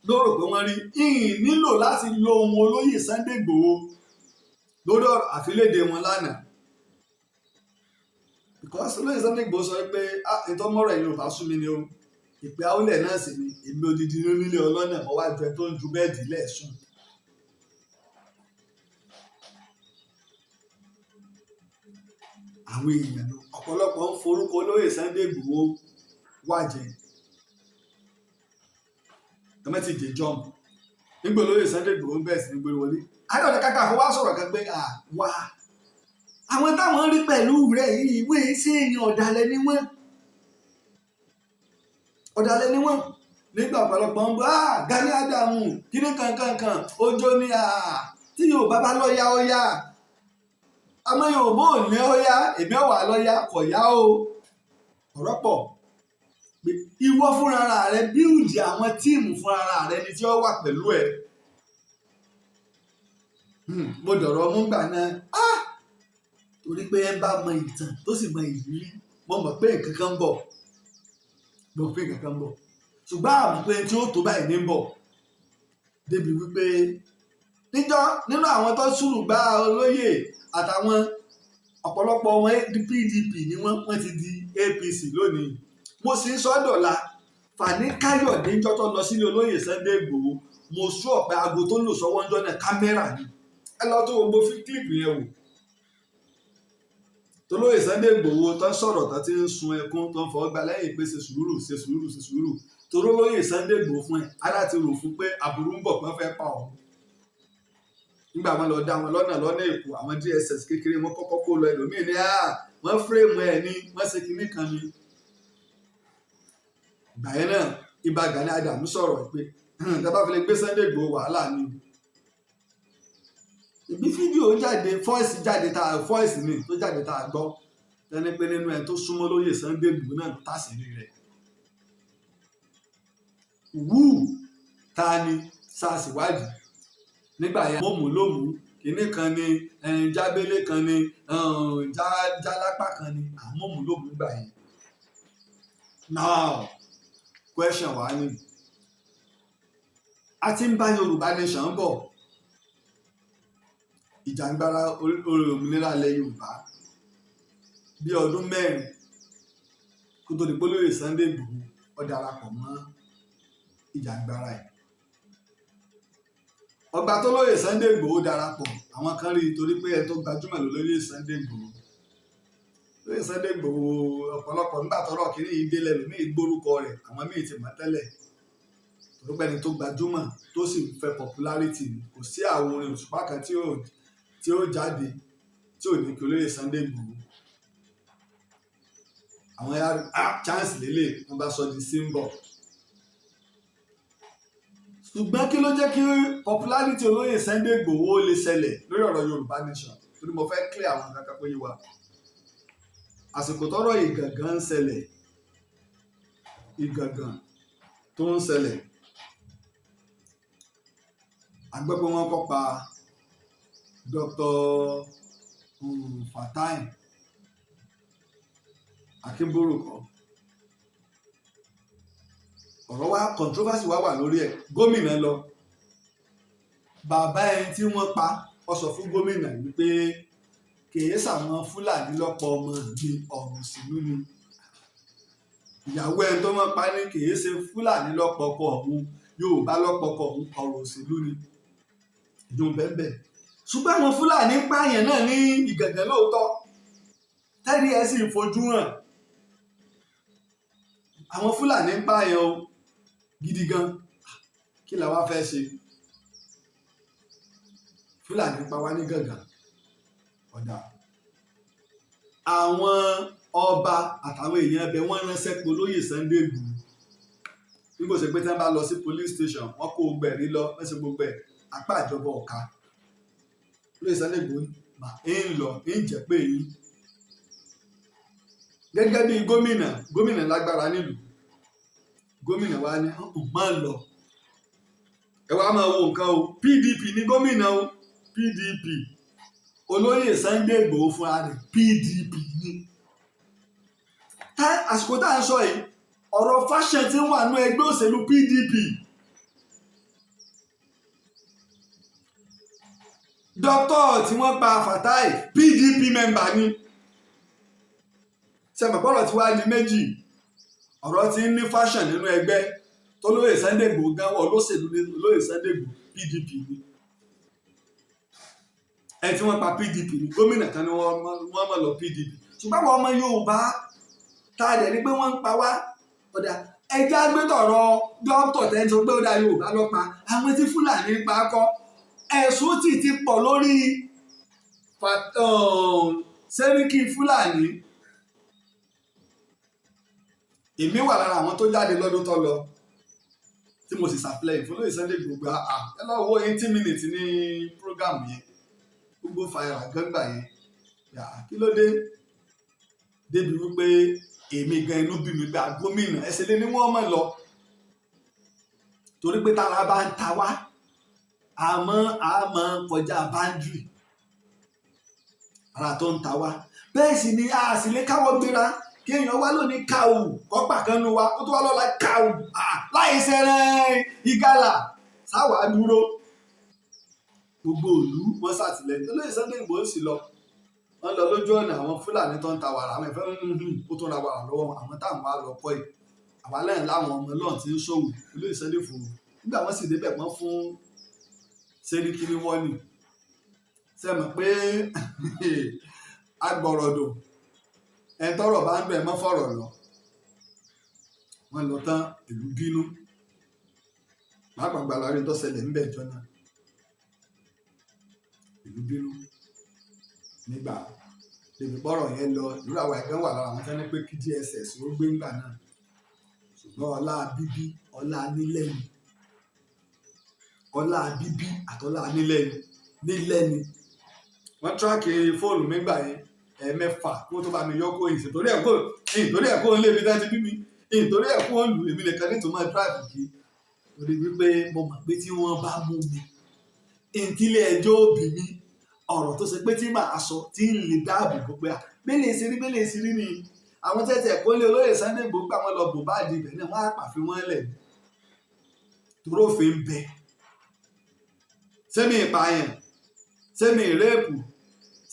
Ló rò pé wọ́n rí ìyìn nílò láti lo ohun olóyè Sunday Igboho lórí ọ̀rọ̀ àfilédè wọn lánàá, because olóyè Sunday Igboho sọ pé, "Ah, ètò ọmọọ̀rọ̀ ẹ̀yin ò bá sú mi ni o." Ìpè àwọlẹ̀ náà sì ni èmi odidi nílé ọlọ́nà mo wá jẹ tó ń ju bed lẹ́ẹ̀sùn. Àwọn èèyàn lọ ọ̀pọ̀lọpọ̀ ń forúkọ olóyè Sunday Igboho wájẹ. Ẹ mẹ́tì jẹ jump nígbà olóyè Sunday Igboho ń bẹ̀rẹ̀ sí ní gbé wọlé. Ààrẹ Ọ̀nà Kakanfò wá sọ̀rọ̀ kan pé wá àwọn táwọn rí pẹ̀lú rẹ̀ yìí, ìwé sí èèyàn, ọ̀dàlẹ̀ ni wọ́n, ọ̀dàlẹ̀ ni wọ́n. Nígbà ọ̀pọ̀lọpọ̀ ń bọ́, Gani Adams kíní kankankan ọjọ́ ní tí Yorùbá bá lọ́ọ́yà ọ̀yà, àmọ́ Yorùbá ò ní ọ̀yà, èmi ọ̀wà lọ́ọ́yà kọ̀ yá o. Ọ̀rọ̀ pọ̀ pé ìwọ fúnra rẹ build àwọn team fúnra rẹ ni tí ó wà pẹ̀lú ẹ̀. Mo dọ̀rọ̀ mú gbà náà, torí pé ẹ bá mọ ìtàn tó sì mọ ìrírí, mo mọ̀ pé nǹkan kan ń bọ̀, mo mọ̀ pé nǹkan kan ń bọ̀, ṣùgbọ́n àmọ́ pé tí ó tó báyìí ní ń bọ̀ débi wípé níjọ́ nínú àwọn tó sùrù gbá olóyè àtàwọn ọ̀pọ̀lọpọ̀ wọn, PDP ni wọ́n ti di APC lónìí. Mo sì ń sọ́dọ̀la Fani Káyọ̀dé ńjọ́ tó lọ sílé olóyè Sunday Igboho, mo sún ọ̀pẹ aago tó lò sọ́wọ́ ńjọ́ náà, camera ni. Ẹ lọ tó gbogbo fi clip yẹn wò tolóyè Sunday Igboho tó ń sọ̀rọ̀, tó ti ń sun ẹkún, tó ń fọwọ́ gba lẹ́yìn pé ṣe sùúrù, ṣe sùúrù, ṣe sùúrù, toró lóyè Sunday Igboho fún ẹ ara ti rò fún pé àbúrú ń bọ̀ pé wọ́n fẹ́ pa òun. Nígbà wọn lọ dá wọn lọ́nà lọ́nà Èkó, àwọn DSS kékeré wọn kọ́kọ́ kó lọ. Ẹlòmíì ní wọ́n frame ẹ̀ ní wọ́n ṣe kinní kan ni. Ìgbà yẹn náà, Ìbà Gani Adams sọ̀rọ̀ pé tẹ́ bá fi lè gbé Sunday Igboho, wàhálà ni o. Ìbí fídíò jáde, voice jáde, tá voice ni tó jáde tá a gbọ́ tẹni pé nínú ẹ tó súnmọ́ lóyè Sunday Igboho náà ló tàṣírí rẹ̀ wú. Ta ni sars wádìí nígbà yẹn? Mọ̀mú ló mú kinní kan ni, jábélé kan ni, jálápá kan ni, àmọ́mú ló mú nígbà yẹn. Now, question wa ni, a ti ń bá Yorùbá Nation bọ̀, ìjàngbara orí òmìnira ilẹ̀ Yorùbá, bí ọdún 4 kó tó di pé olóyè Sunday Igboho ó darapọ̀ mọ́ ìjàngbara ẹ̀. Ọgbà tó lóyè Sunday Igboho darapọ̀, àwọn kan rí i torí pé ẹ tó gbajúmọ̀ lólóyè Sunday Igboho. Lóyè Sunday Igboho, ọ̀pọ̀lọpọ̀ nígbà tọ́rọ̀ kìíní yìí délẹ̀ lómi gbórúkọ rẹ̀, àwọn míì ti mọ̀ tẹ́lẹ̀ torí pé ẹni tó gbajúmọ̀ tó sì fẹ́ popularity. Kò sí àwọn orin Òṣùpá kan tí ó jáde tí ò ní kí olóyè Sunday Igboho. Àwọn ya, chance lélẹ̀, wọ́n bá sọ di symbol. Ṣùgbọ́n kí ló jẹ́ kí popularity olóyè Sunday Igboho lè ṣẹlẹ̀ lórí ọ̀rọ̀ Yorùbá Nation? Torí mo fẹ́ clear àwọn nǹkan kan pé yé wa. Àsìkò tọ́rọ̀ Ìgàngán ń ṣẹlẹ̀, Ìgàngán tó ń ṣẹlẹ̀, a gbọ́ pé wọ́n kọ́ pa Dr. Fatai Akínbóròkọ. Ọ̀rọ̀ wa, controversy wa wà lórí ẹ̀. Gómìnà lọ, bàbá ẹni tí wọ́n pa ó sọ fún gómìnà wípé kìí sàwọn Fúlàní lọ́pọ̀ ọmọ mi, ọ̀rùn sínú ni. Ìyàwó ẹni tó wọ́n pa ní kìí ṣe Fúlàní lọ́pọ̀ ọkọ òun, Yorùbá lọ́pọ̀ ọkọ òun, ọ̀rọ̀ òṣèlú ni. Ìjọba bẹ́ẹ̀ bẹ́ẹ̀, ṣùgbọ́n àwọn Fúlàní pààyàn náà ní Ìgàngán lóòótọ́, tẹ́lẹ̀ ẹ̀ sì ń fojú hàn. Àwọn Fúlàní ń pààyàn o gidi gan. Kí la wá fẹ́ ṣe? Fúlàní pa wá ní Gàngàn. Ọ̀dà àwọn ọba àtàwọn èèyàn ẹbẹ wọ́n ránṣẹ́ pé olóyè Sunday Igboho nígbà tó ṣe pé tí wọ́n bá lọ sí police station, wọ́n kó gbẹ̀rí lọ, wọ́n ṣe gbogbo ẹ̀, apá ìjọba ọ̀ka. Olóyè Sunday Igboho mà ń lọ ń jẹ́ pé yín gẹ́gẹ́ bí gómìnà, gómìnà lágbára nílùú. Gómìnà wa ní ọ̀hún máa ń lọ. Ẹ wá máa wo nǹkan o. PDP ní gómìnà o, PDP. Olóyè Sunday Igboho fúnra rẹ̀, PDP ní. Tá àsìkò tá à ń sọ yìí, ọ̀rọ̀ faction ti ń wà nínú ẹgbẹ́ òṣèlú PDP. Dókítà tí wọ́n pa, Fatai, PDP member ni. Sẹ́mọ̀pọ̀rọ̀ tí wàá di méjì, ọ̀rọ̀ tí ń ní faction nínú ẹgbẹ́ tó lóye Sunday Igboho gan wọ olóṣèlú ní. Olóyè Sunday Igboho, PDP ni. Ẹ tí wọ́n pa, PDP ni. Gómìnà kan ni wọ́n mọ̀ lọ PDP. Ṣùgbọ́n àwọn ọmọ Yorùbá tá a dẹ̀ ní pé wọ́n ń pa wá ọ̀dà ẹjẹ́ agbẹ́tọ̀rọ̀ dókítà tẹ́ ń sọ pé ó dá Yorùbá lọ́pa, àwọn tí Fúlàní pa kọ́. Ẹ̀sùn tì ti pọ̀ lórí Sẹ́ríkì Fúlàní. Èmi wà lára àwọn tó jáde lọ́dún tó lọ tí mo sì ṣàtìlẹ́yìn fún lóye Sunday Igboho. Ẹ lọ wo 80 minutes ní program yẹn, gbogbo fàyàrà gángbà yẹn. Kí ló dé débi wípé èmi gan inú bí mi gba gómìnà ẹsẹ̀ lé ní wọ́n mọ̀ lọ, torí pé tára bá ń ta wá, àmọ́ àmọ́ kọjá boundary ara tó ń ta wá. Bẹ́ẹ̀ sì ni a sì lè káwọ́ gbéra kí èèyàn wá lónìí káwù kọ́pà kan nu wa, ó tó wá lọ́la káwù láì sẹ́rẹ̀ ìgalà sáwàá dúró. Gbogbo ìlú wọn ṣàtìlẹ́yìn olóyè Sunday Igboho sì lọ. Wọ́n lọ lójú ọ̀nà, àwọn Fúlàní tó ń ta wàrà, àwọn ìfẹ́ ó tó ra wàrà lọ́wọ́ àwọn táwọn wá lọ kọ́ yìí. Àwa lẹ́yìn láwọn ọmọ náà ti ń ṣòwò. Olóyè Sunday fún un nígbà wọ́n sì débẹ̀, wọ́n fún Sẹ́ríkì ní wọ́ọ̀nì. Ṣe mọ̀ pé agbọ̀rọ̀dọ̀ ẹ̀ tọ́rọ̀ bá ń bẹ̀ mọ́ fọ̀rọ̀ lọ. Wọ́n lọ tán, ìlú bínú, pàápàá gbalarí tó ṣẹlẹ̀ ńbẹ̀ jọ náà. Ìlú bínú nígbà débi bọ́rọ̀ yẹn lọ. Ìlú àwọn ẹ̀gán wà lára àwọn tán ní pé kí DSS ó gbé ńgbà náà, ṣùgbọ́n ọlá bíbí, ọlá nílẹ́ni, ọlá bíbí àtọlá nílẹ́ni nílẹ́ni. Wọ́n track fóònù mi gbà yẹn ẹ̀ẹ̀mẹ́fà kó tó bá mi yọ kó ìsìn torí ẹ̀ kó ìtorí ẹ̀ kó ń lé mi dájú bí mi ìtorí ẹ̀ kó ń lù èmi nìkan ní tó máa drive kí, torí wípé mo mọ̀ pé tí wọ́n bá mú mi, ìdílé ẹjọ́ òbí mi, ọ̀rọ̀ tó ṣe pé tí màá sọ tí ń lè dáàbò bò pé bẹ́lẹ̀ ìṣirí bẹ́lẹ̀ ìṣirí ni àwọn tẹ́tẹ̀ kó lé olóyè Sunday Igboho gbà wọ́n lọ bò bá di ibẹ̀ náà, wọ́n á pàfi wọ́n lẹ̀ torófin bẹ. Sẹ́mi ìpààyàn, sẹ́mi ìrẹ́pù,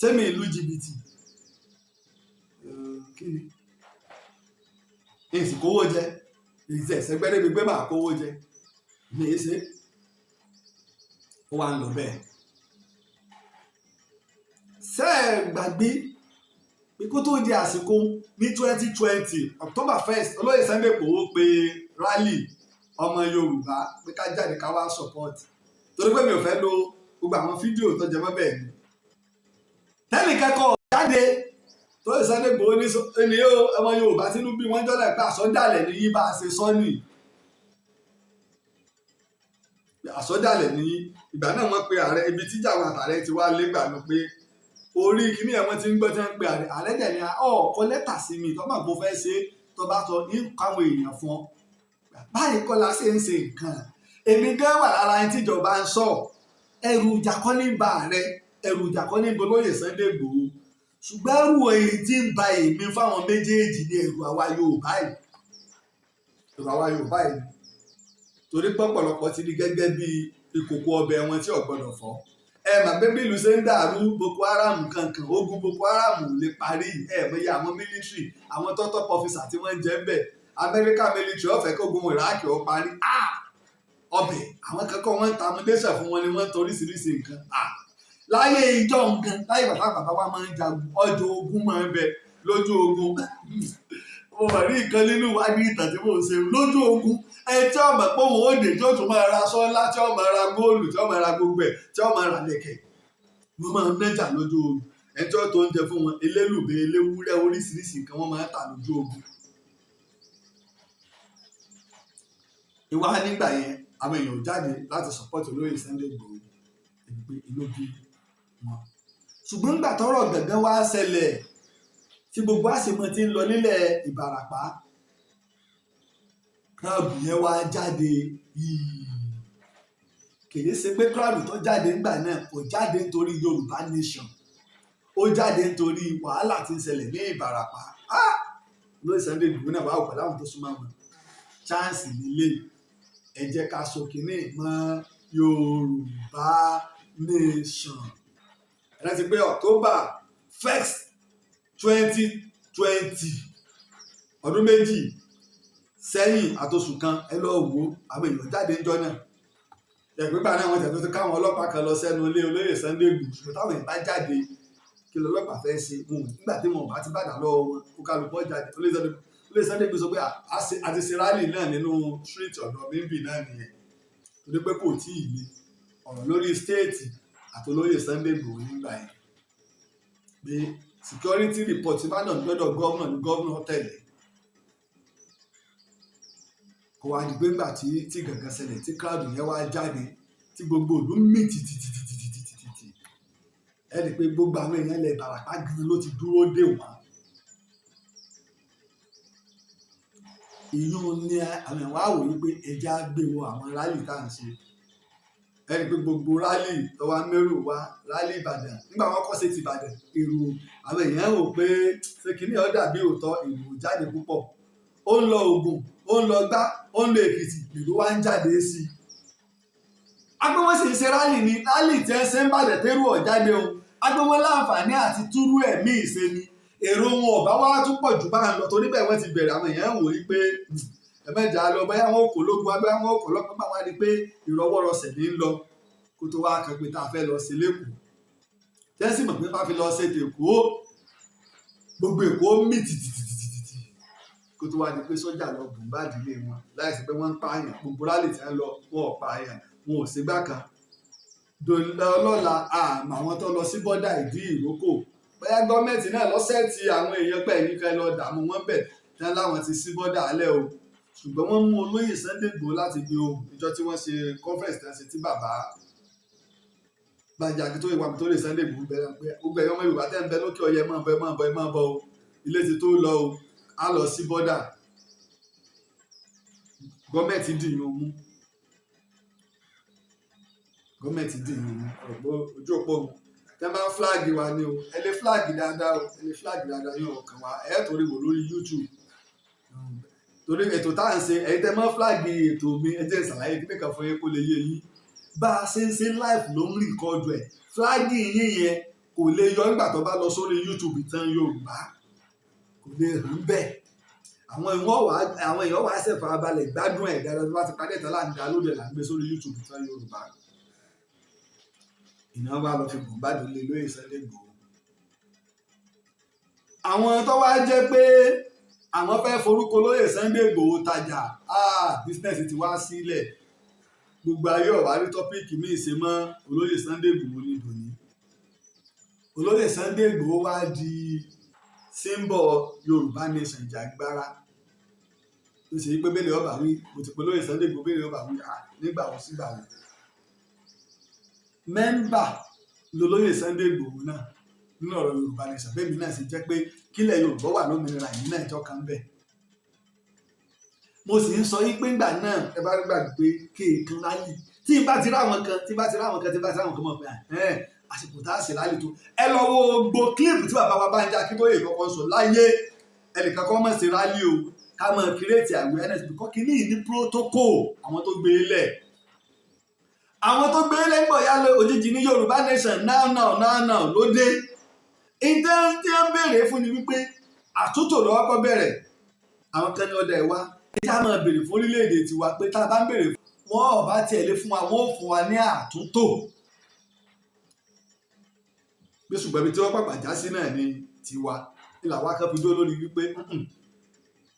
sẹ́mi ìlú jìbìtì, kí ni èsì kówó jẹ ìṣẹ̀ ṣẹgbẹ́ débi pé màá kówó jẹ ní í ṣe. Ó wà ń lọ bẹ́ẹ̀. Ṣé ẹ gbàgbé pé kó tó di àsìkò ní 2020 October 1st, olóyè Sunday Igboho pé rally ọmọ Yorùbá pé ká jáde ká wá support, torí pé mi ò fẹ́ lo gbogbo àwọn fídíò tó jẹ mọ́ bẹ́ẹ̀ ni tẹ́nì kẹ́kọ̀ọ́ jáde tó lè Sunday Igboho ní ẹni yóò ọmọ Yorùbá tínú bí wọ́n jọ́lẹ̀ pé àsọdàlẹ̀ ní yí bá a ṣe sọ nì, àsọdàlẹ̀ ní ìgbà náà. Wọ́n pe ààrẹ ibi tíjà àwọn àtàrẹ ti wá lé gbà lọ pé orí kíní ẹ̀ wọ́n ti ń gbọ́ tí wọ́n ń pe ààrẹ. Ààrẹ dẹ̀ ni ọ̀ kọ lẹ́tà sí mi tó máa bó fẹ́ ṣe tó bá sọ ní káwọn èèyàn fún ọ. Báyìí kọ́ la ṣe ń ṣe nǹkan. Èmi gan wà lára ẹni tíjọba ń sọ. Ẹrù ìjà kọ́ ní ba ààrẹ, ẹrù ìjà kọ́ ní bolóyè Sunday Igboho, ṣùgbọ́n ẹrù èyí tí ń ba èmi fáwọn méjèèjì ní ẹrù àwa Yorùbá yìí, ẹrù àwa Yorùbá yìí, torí pọ̀pọ̀lọpọ̀ ti di gẹ́gẹ́ bí ìkòkò ọbẹ̀ wọn tí ò gbọ́dọ̀ fọ́. Ẹ mà pé bí ìlú ṣe ń dàrú, Boko Haram kankan, ogun Boko Haram ò lè parí. Ẹ mọyì àwọn military, àwọn top top officer tí wọ́n ń jẹ́ ń bẹ̀. Amẹ́ríkà military ó fẹ́ kí ogun Iraq ó parí. Ọbẹ̀ àwọn kankan wọ́n ń ta amúdéṣà fún wọn ni wọ́n ń toríṣiríṣi nǹkan láyé ìjọ nǹkan láyé. Bàbá bàbá wa máa ń jagun, ọjọ́ ogun máa ń bẹ lójú ogun. Mo mà rí nǹkan nínú ìwádìí ìtàn tí mò ń ṣe lójú ogun. Ẹ tí ọmọ pé òun ó dé, tí ó tún máa ra aṣọ ńlá, tí ó máa ra góòlù, tí ó máa ra gbogbo ẹ̀, tí ó máa ra lẹ̀kẹ̀, wọ́n máa ń nájà lójú ogun. Ẹ tí ó tó oúnjẹ fún wọn, elélùbẹ́, eléwúrẹ́, oríṣiríṣi nǹkan wọ́n máa ń tà lójú ogun. Ìwà nígbà yẹn, àwọn èèyàn ò jáde láti support olóyè Sunday Igboho pé inú bí wọn. Ṣùgbọ́n nígbà tọ́rọ̀ gàngán wá ṣẹlẹ̀ tí gbogbo àṣemọ ti ń lọ nílẹ̀ Ìbàràpá, crowd yẹn wá jáde yìí. Kìí ṣe pé crowd tó jáde ńgbà náà kò jáde nítorí Yorùbá nation, ó jáde nítorí wàhálà tí ń ṣẹlẹ̀ ní Ìbàràpá. Olóyè Sunday Igboho náà wà pẹ̀lú àwọn tó súnmọ́ wọn. Chance nílé, ẹ jẹ́ ká so kínní mọ́ Yorùbá nation. Ẹ rántí pé October 1, 2020, ọdún 2 sẹ́yìn àtòṣù kan, ẹ lọ́ọ́ wo àwọn èèyàn jáde ńjọ́ náà. Ẹ̀pẹ́gbà náà wọ́n tẹ̀ tó ti káwọn ọlọ́pàá kan lọ sẹ́nu ilé olóyè Sunday Igboho. Ṣùgbọ́n táwọn èèyàn bá jáde, kí lọ́lọ́pàá fẹ́ ṣe? Wọn nígbà tí wọn ò bá ti bàdà lọ́wọ́ wọn, kó kálukú jáde. Olóyè Sunday Igboho sọ pé a ti ṣe rally náà nínú street ọ̀dọ̀ mímbì náà nìyẹn, torí pé kò tí ì le ọ̀rọ̀ lórí state àtolóyè Sunday Igboho nígbà yẹn, pé security report tí bá náà lọ́dọ̀ gómìnà ní gómìnà tẹ̀lé. Kò wá di pé ńgbà tí gàngàn ṣẹlẹ̀, tí crowd yẹn wá jáde, tí gbogbo ìlú mì tìtìtìtìtìtìtì, ẹ rí i pé gbogbo àwọn èèyàn ilẹ̀ Ìbàràpá gan ló ti dúró dè wọ́n. Ìyún ni àwọn èèyàn wá wò wípé ẹja gbé wọ àwọn rally tá à ń ṣe. Ẹ rí i pé gbogbo rally tó wá mérò wá, rally Ìbàdàn, nígbà wọn kọ́ sí ti Ìbàdàn, èrò àwọn èèyàn rò pé ṣé kìíní ó dàbí òótọ́, èrò ò jáde púpọ̀. Ó ń lọ Ògùn, ó ń lọ gbá, ó ń lọ Èkìtì, èrò wá ń jáde sí i. Agbé wọn sì ń ṣe rally ní rally tí ẹ ṣe ń bàdẹ̀ tẹ́rù ọ̀ jáde o. Agbé wọn láǹfààní àti túrú ẹ̀mí ìṣe ni èrò wọn ọ̀bá wá tún pọ̀ jù bá ń lọ, torí bẹ́ẹ̀ wọ́n ti bẹ̀rẹ̀. Àwọn èèyàn wò ó pé ẹ̀mẹ́jà lọ, bóyá wọn kò lógun, bóyá wọn kò lọ́pọ̀, bá wá di pé ìrọwọ́rọsẹ̀ ní ń lọ, kó tó wá kan pé tá a fẹ́ lọ sí lẹ́kọ̀ọ́, tẹ́sí mọ̀ pé bá fi lọ ṣe tèkó, gbogbo Èkó mì tìtìtìtìtì, kó tó wá di pé sọ́jà lọ bùn bá ìdílé wọn láìsí pé wọ́n ń pààyàn. Gbogbo rally tí wọ́n lọ, wọn ò pààyàn, wọn ò sígbà kan ọlọ́la. Àmọ́ àwọn tó lọ sí border Ìdí Ìrókò, bóyá gọ́ọ̀mẹ̀ntì náà lọ́sẹ̀ tí àwọn èèyàn pẹ̀ yín kan lọ dààmú wọn bẹ̀ tí wọ́n láwọn ti sí border alẹ́ o. Ṣùgbọ́n wọ́n mú olóyè Sunday Igboho láti gbé ohùn ìjọ tí wọ́n ṣe conference tí wọ́n ṣe, tí bàbá Bánjí Akíntóyè wà tó lè Sunday Igboho bẹ̀rẹ̀ pé gbogbo ẹ̀yọ́ ọmọ Yorùbá tẹ́ ń bẹ lókè ọyẹ, máa bọ̀, ẹ máa bọ̀, ẹ máa bọ̀ o, ilé ti tó lọ o, á lọ sí border. Gọ́ọ̀mẹ̀ntì dì yín mú, gọ́ọ̀mẹ̀ntì dì yín mú. Ọ̀gbọ́n ojú òpó mu tẹ́ bá ń flag wa ni o. Ẹ lè flag dáadáa o, ẹ lè flag dáadáa yóò kàn wá ẹ̀ torí wò lórí YouTube, torí ètò tá à ń ṣe. Ẹ̀yin tẹ́ mọ́ flag ètò mi, ẹ jẹ́ ìsàlàyé kí nìkan fún yín kó lè yé yín. Bá a ṣe ń ṣe live ló ń record ẹ̀. Flag yín yẹn kò lè yọ nígbà tó bá lọ sórí YouTube Ìtàn Yorùbá, kò lè hàn bẹ́ẹ̀. Àwọn èèyàn wà ṣe farabalẹ̀ gbádùn ẹ̀ dáadáa. Tó bá ti parí ẹ̀tàn láǹdà lóde là ń gbé sórí YouTube Ìtàn Yorùbá. Ìnáwó wa lọ fi bòǹbàdàn lé lóye Sunday Igboho. Àwọn tó wá jẹ́ pé àwọn fẹ́ forúkọ lóye Sunday Igboho tajà, business ti wá sílẹ̀. Gbogbo ayé ọ̀wá rí topic míì ṣe mọ́ olóyè Sunday Igboho ní dòní. Olóyè Sunday Igboho wá di symbol Yorùbá nation ìjàgbára, tó ṣe pé bẹ́lẹ̀ ọba wí, mo ti pe olóyè Sunday Igboho, bẹ́lẹ̀ ọba wí nígbà wo sígbà wo. Member lolóyè Sunday Igboho náà nínú ọ̀rọ̀ Yorùbá nation. Bẹ́ẹ̀ mi náà sì jẹ́ pé kílẹ̀ Yorùbá wà lómìnira yìí náà, ìjọ kan bẹ́ẹ̀. Mo sì ń sọ yí pé ńgbà náà, ẹ bá gbàgbé kéèkan rally, tí n bá ti ráwọn kan, tí n bá ti ráwọn kan, tí n bá ti ráwọn kan mọ̀ pé àsìkò tá a ṣe rally tó. Ẹ lọ wo gbogbo clip tí bàbá wa Bánjí Akíntóyè kọ́kọ́ sọ láyé, ẹnìkan kọ́ mọ̀ sí rally o, ká mọ̀ create awareness, because kìíní ní protocol. Àwọn tó gbé e lẹ̀, àwọn tó gbé e lẹ̀ ń bọ̀ yá lọ òjijì ní Yorùbá nation now now now now ló dé. Ìtẹ́ tí wọ́n béèrè fún ni wípé àtúntò lọ́wọ́ kọ́ bẹ̀rẹ̀. Àwọn kan ní ọ̀dà ẹ̀ wá ẹ já máa béèrè fún orílẹ̀-èdè tiwa, pé tá a bá ń béèrè, wọ́n ò bá tiẹ̀ lé fún wa, wọ́n ò fún wa ní àtúntò pé. Ṣùgbọ́n ibi tí wọ́n pàpà já sí náà ni tiwa ní làwọn kan fi dúró lórí wípé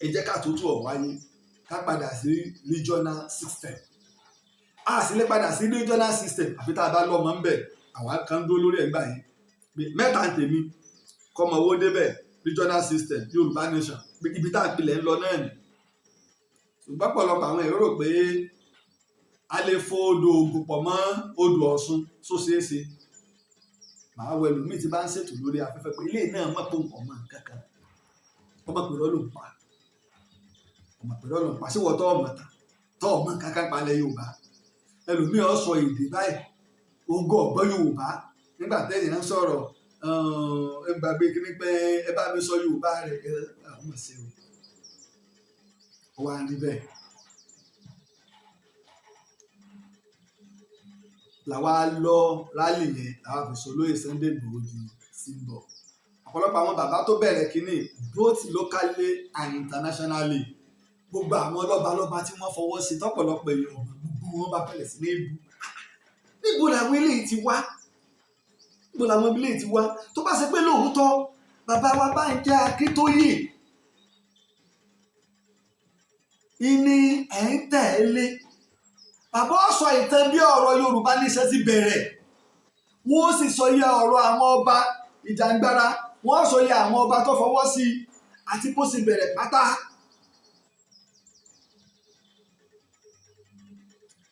ẹ jẹ́ ká tútù ọ̀ wáyé, ká padà sí regional system. A sì lè padà sí regional system àfi tá a bá lọ́mọ ń bẹ̀. Àwọn kan dúró lórí ẹ̀ gbà yẹn pé mẹ́ta ń tèmi kọ́mọ owó débẹ̀, regional system, Yorùbá nation, pé ibi tá a pilẹ̀ ń lọ náà ni. Ṣùgbọ́n pọ̀lọpọ̀ àwọn èrò rò pé a lè fo odò Ògùn pọ̀ mọ́ odò Ọ̀ṣun, só ṣeé ṣe. Màá wọ ẹlòmíì tí bá ń ṣètò lórí afẹ́fẹ́ pé ilé náà mọ̀ pé nǹkan mọ̀ nǹkan kan, ọmọ pèrọ ló ń pa, ọmọ pèrọ ló ń pa síwọ́ tọ́ ọmọ tán tọ́ ọmọ nǹkan kan palẹ̀ Yorùbá. Ẹlòmíì ó sọ èdè báyìí, ogún ọ̀gbọ́n Yorùbá. Nígbà tẹ́yìn ń sọ̀rọ̀, ẹ gbàgbé kí ni pé ẹ bá mi sọ Yorùbá rẹ̀, ẹ ọmọ sí o, ó wá ń rí bẹ́ẹ̀. Làwa lọ rally yẹn, làwa fi sọ olóyè Sunday Igboho di symbol. Ọ̀pọ̀lọpọ̀ àwọn bàbá tó bẹ̀rẹ̀ kínní, both locally and internationally, gbogbo àwọn lọ́balọ́ba tí wọ́n fọwọ́ sí, tọ́pọ̀lọpọ̀ èèyàn, gbogbo wọn bá bẹ̀rẹ̀ sí ní bú. Níbo làwọn eléyìí ti wá? Níbo làwọn eléyìí ti wá? Tó bá ṣe pé lóòótọ́ bàbá wa Bánjí Akíntóyè ìní ẹ̀ ń tẹ̀lé, bàbá sọ ìtàn bí ọ̀rọ̀ Yorùbá níṣẹ́ ti bẹ̀rẹ̀, wọ́n sì sọ iye ọ̀rọ̀ àwọn ọba ìjàngbara, wọ́n sọ iye àwọn ọba tó fọwọ́ sí i àti bó ṣe bẹ̀rẹ̀ pátá.